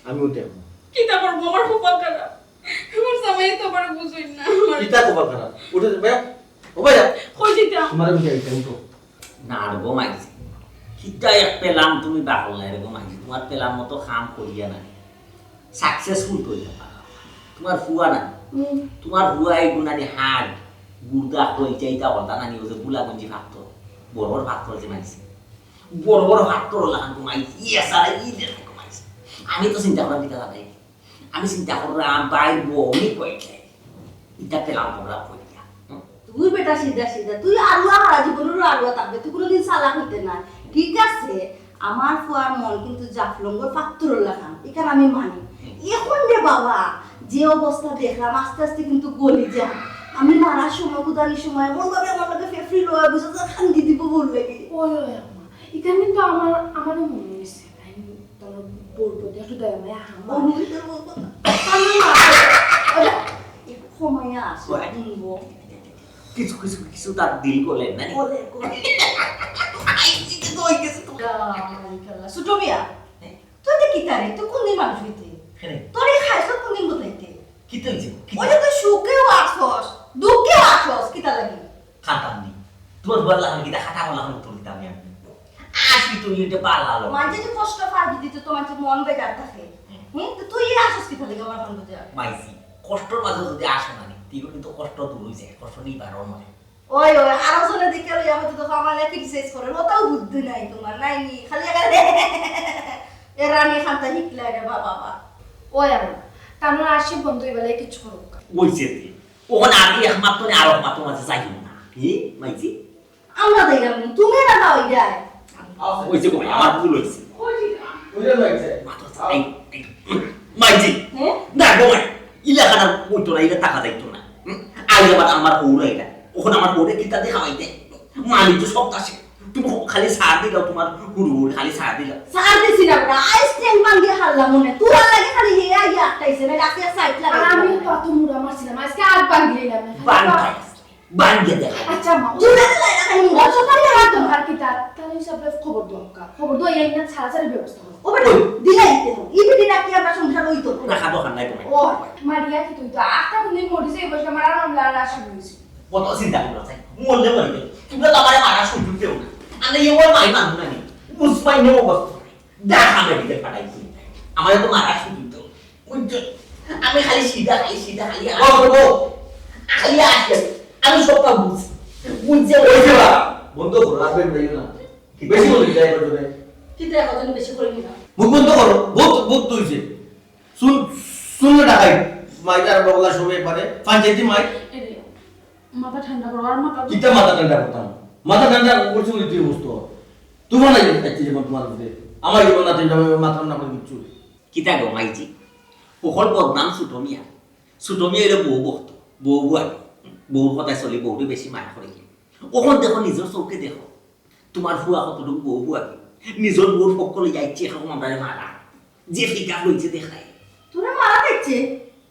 আমিও দেখবো। কিতা করবো? আমার কপাল খারাপ। আমার জামাই তো আমার বুঝইন না। আমার কিতা কপাল খারাপ? উঠে যা, ভাইয়া। ও ভাইয়া। কই দিতাম? তোমার আমি যাইতে উঠো। না রে গো মাইজি, কিতা এক পেলাম তুমি বাকল নাই রে গো মাইজি, তোমার পেলাম মতো কাম করিয়া না, সাকসেসফুল করিয়া পারা। তোমার ফুয়া না, হুম। তোমার ফুয়া এই গুণানি হাড়, গুর্দা, কইলচা, ইটা হলতা নানি, ওই যে গুলাগঞ্জি ফাত্তর, বড় বড় ফাত্তর যে মাইজি, বড় বড় ফাত্তর লাখান কমাইছি, ইয়ে সারা ই দের কমাইছি। আমি তো চিন্তা করার কিতা জানাই, আমি চিন্তা করলাম বাইর বউ নি কইলে, ইটা পেলাম তোমরা কইলা। হুম? তুই বেটা সিধা সিধা, তুই আলুয়া হারা জীবনেরও আলুয়া থাকবে, তুই কোনোদিন চালাক হইতে না। ঠিক আছে, আমার ফুয়ার মন কিন্তু জাফলঙ্গর ফাত্তরর লাখান, এখান আমি মানি। হুম। এখন রে বাবা, যে অবস্থা দেখলাম, আস্তে আস্তে কিন্তু গলি যা। আমি মারার সময়, কুদানির সময়, এমন ভাবে আমার লগে ফেফড়ি লয়, বুঝা যায়, কান্দি দিব বললে কি? ওই, ওই, আম্মা, ইখান কিন্তু আমার, আমারও মনে হইছে। তাই তোর বউর প্রতি একটু দয়া মায়া আমার। ও, মুই তোর বউর কথা। আমি না, ওই, একটু কমাইয়া আসো, ওই। হুনবো। কিছু, কিছু, কিছু তার দিল গলে না। গলে, গলে। আইছি তো, হই গেছে তো। ইয়া, মালিকাল্লাহ। ছোট মিয়া, হ্যাঁ? তুই তো কিতা রে? তুই কোন দিন মানুষ হইতে? হ্যাঁ। তোর এই খাইছ কোন দিন কোথাইতে? কিতা হইছে? কিতা? ওই যে তুই সুখেও আসস, দুঃখেও আসস, কিতা লাগি? খাতাম নি। তোমার বড় লাখান কিতা খাতা বলা খান উত্তর দিতাম আমি। আসি তুই এটা পালালো। মাঝে যে কষ্ট পাবি দিতে তো মাঝে মন বেজার থাকে। হুম। হুম, তো তুই এই আসস কিতা লাগি আমার মন বেজার? মাইজি, কষ্টর মাঝে যদি আসো না নি, তুই কিন্তু কষ্ট দূর হয়ে যায়, কষ্ট নিয়ে বারো মনে। ওই, ওই, আরো জনে দেখে লইয়া হয়তো তো আমার লাগে ক্রিটিসাইজ করে, ওটাও বুদ্ধি নাই তোমার, নাই নি, খালি এখানে এ রানী খান্তা হিকলা রে বাবা, বাবা। ওই আমার, তার মানে আসি বন্ধ হইবালে কিছু করুক। ওই যে তুই, ওখানে আমি একমাত্র নে, আর একমাত্র মাঝে যাই না। কি, মাইজি? আমরা দেখলাম, তুমি না যাও, এই যায়। ওই যে গো, আমার ভুল হইছে। ওই যে ওই যে লাগছে। মাত্র এই, এই, মাইজি। হ্যাঁ? না গো, মাই। ইলা খানা বইতো না, ইলা টাকা যাইতো না। হুম? আইলে আবার আমার বউরা ইলা। ওখানে আমার বউরে কিতা দেখাইতে? মালিক তো সব আছে। তুমি খালি সার দিলাও, তোমার হুড়ু হুড়ু খালি সার দিলাও। সার দিছি না বেটা, আইস ট্রেন বান্ধিয়ে হারলাম মনে। তোরা লাগে খালি হে আইয়া আটকাইছে না, রাতে সাইড আর লাগাইছে আমি না। তো অত মুড়া মারছিলাম, আজকে আর বান্ধিয়ে এলাম না। বান্ধাই। বান্ধিয়ে দেখাই। আচ্ছা, মা, তুমি তো লাগে খালি মুড়া। অত তো তোমার দরকার কি তার? তাহলে হিসাবে খবর দাও, খবর দাও, এই না ছাড়াছাড়ি ব্যবস্থা করো। ও বেটা, ওই। দিলাই দিতে হবে। এই বেটি রাখি আমরা সংসার হইতো। রাখা দরকার নাই তোমার। ও, মারিয়া কি তুই তো আখতা কোনদিন মরি যাই বসে আমার আর আমরা আর আশা হয়েছি। কত চিন্তা করো চাই, মরলে মরি গেল। তোমরা তো আমার মারা সুযোগ দেও না। আমি এ ওর মাই মানু না নি। বুঝবাই নেব বস। দেখা মেডিকেল পাঠাই তুমি। আমার তো মারা সুযোগ দেও। বুঝছো? আমি খালি সিধা, খালি সিধা, খালি ও, ও, ও। খালি আসে। আমি সবটা বুঝি। বুঝছে ওই যে বাবা, বন্ধ করো, আর বের হইও না। বেশি বলি যাই করবে। কিতা এখন বেশি করে নিবা? মুখ বন্ধ করো, বহুত, বহুত হইছে। শুন, শুনলে ডাকাই, মাইদার বগলা সবে পারে, পঞ্চায়েতি মাই। এই রে, মাথা ঠান্ডা করো, আর মাথা কিতা মাথা ঠান্ডা করতাম? মাথা ঠান্ডা করছি বলে তুই বুঝতো। তুফান আইলে খাইছি যেমন তোমার উপরে। আমার জীবন না ঠান্ডা হবে, মাথা ঠান্ডা করে কিচ্ছু। কিতা গো মাইজি? হকল বদনাম ছোট মিয়া। ছোট মিয়া হইলে বউ বকতো, বউ বুয়াবি। বউর কথায় চলি, বউরে বেশি মায়া করে কি? ওখান দেখো, নিজের চোখে দেখো। তোমার ফুয়া কতটুকু বউ বুয়াবি? নিজের বউর পক্ষ লইয়া আইছে, এখন আমরা মারা। যে ফিকা লইছে দেখাই। তোরা মারা দেখছে?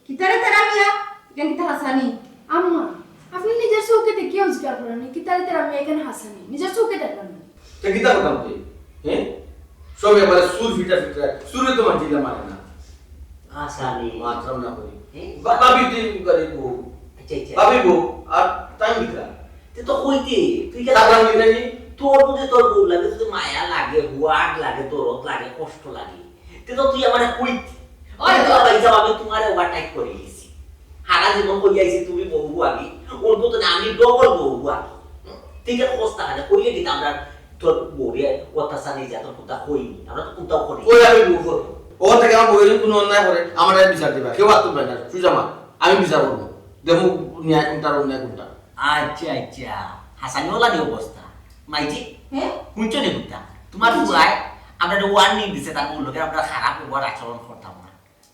কিতারে তেরা মিয়া? এখান কিতা হাসানি? আম্মা, আপনি নিজের চোখে দেখিয়া অস্বীকার করেন, কিতারে তেরা মিয়া এখান হাসানি? নিজের চোখে দেখলাম না। তে কিতা করতাম তুই? হ্যাঁ? সব এবারে সুর ফিটা ফিটা, সুরে তো মানছিলাম মানে না। হাসানি। মাতলাম না করি। হ্যাঁ? বা-, ভাবি তুই করে বউ। আচ্ছা, আচ্ছা। ভাবি বউ, আর তাই কিতা? তে তো কইতে, তুই কে তার নাম কিতা নি? তোর যদি তোর বউ লাগে, যদি মায়া লাগে, হুয়াগ লাগে, দরদ লাগে, কষ্ট লাগে, তে তো তুই আমারে কইতি। ওই তো। তোর ভাই যাও, আমি তোমারে ওভারটেক করি লিছি। হারা জীবন কই আইছি তুমি বউ আগে, ওর মতন আমি ডবল বউ আগে। ঠিক আছে, কষ্ট লাগে, কইলে কিন্তু আমরা তোর বউরে অত্যাচার নির্যাতন কোনটা কইনি, আমরা তো কোনটাও করি। ওই আমি বউ করবো। ও থেকে আমার বউয়ের কোনো অন্যায় করে, আমার বিচার দিবা, কেউ আত্ম পায় না, সুজা মা, আমি বিচার করবো। দেখো ন্যায় কোনটা আর অন্যায় কোনটা। আচ্ছা, আচ্ছা, হাসানি ওলা নি অবস্থা। মাইজি, হ্যাঁ? শুনছো নি কোনটা? তোমার বুয়ায় আমরা একটা ওয়ার্নিং দিছে, তার বউর লগে আমরা খারাপ ব্যবহার আচরণ করতাম না।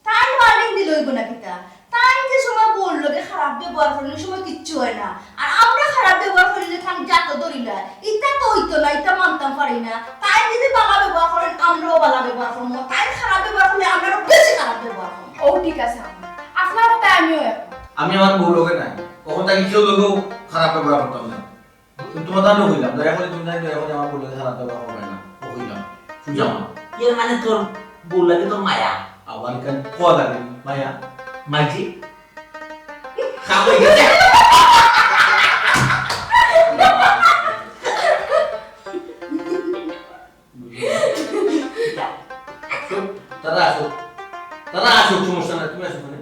তাই ওয়ার্নিং দিলে হইব না কিতা? তাই যে সময় বউর লগে খারাপ ব্যবহার করলে ওই সময় কিচ্ছু হয় না, আর আমরা খারাপ ব্যবহার করলে তাই জাত ধরিলা, ইটা তো হইতো না, ইটা মানতাম পারি না। তাই যদি ভালা ব্যবহার করেন, আমরাও ভালা ব্যবহার করবো। তাই খারাপ ব্যবহার করলে আমরাও বেশি খারাপ ব্যবহার করবো। ও ঠিক আছে, আপনার কথা আমিও এক। আমি আমার বউ লগে নাই, কখন তাকে কেউ লগেও খারাপ ব্যবহার করতাম না। তুমি তোমার দাঁড়ো কইলাম, দয়া করে তুমি জানি, দয়া করে আমার বউ লগে খারাপ ব্যবহার করবে না। ও কইলাম, সুজা মা। এর মানে তোর বউ লাগে তোর মায়া। আবার কেন কোয়া লাগে মায়া? মাইজি? খাবো গেছে। তারা আসো, তারা আসো, সমস্যা নাই, তুমি আসো ওখানে।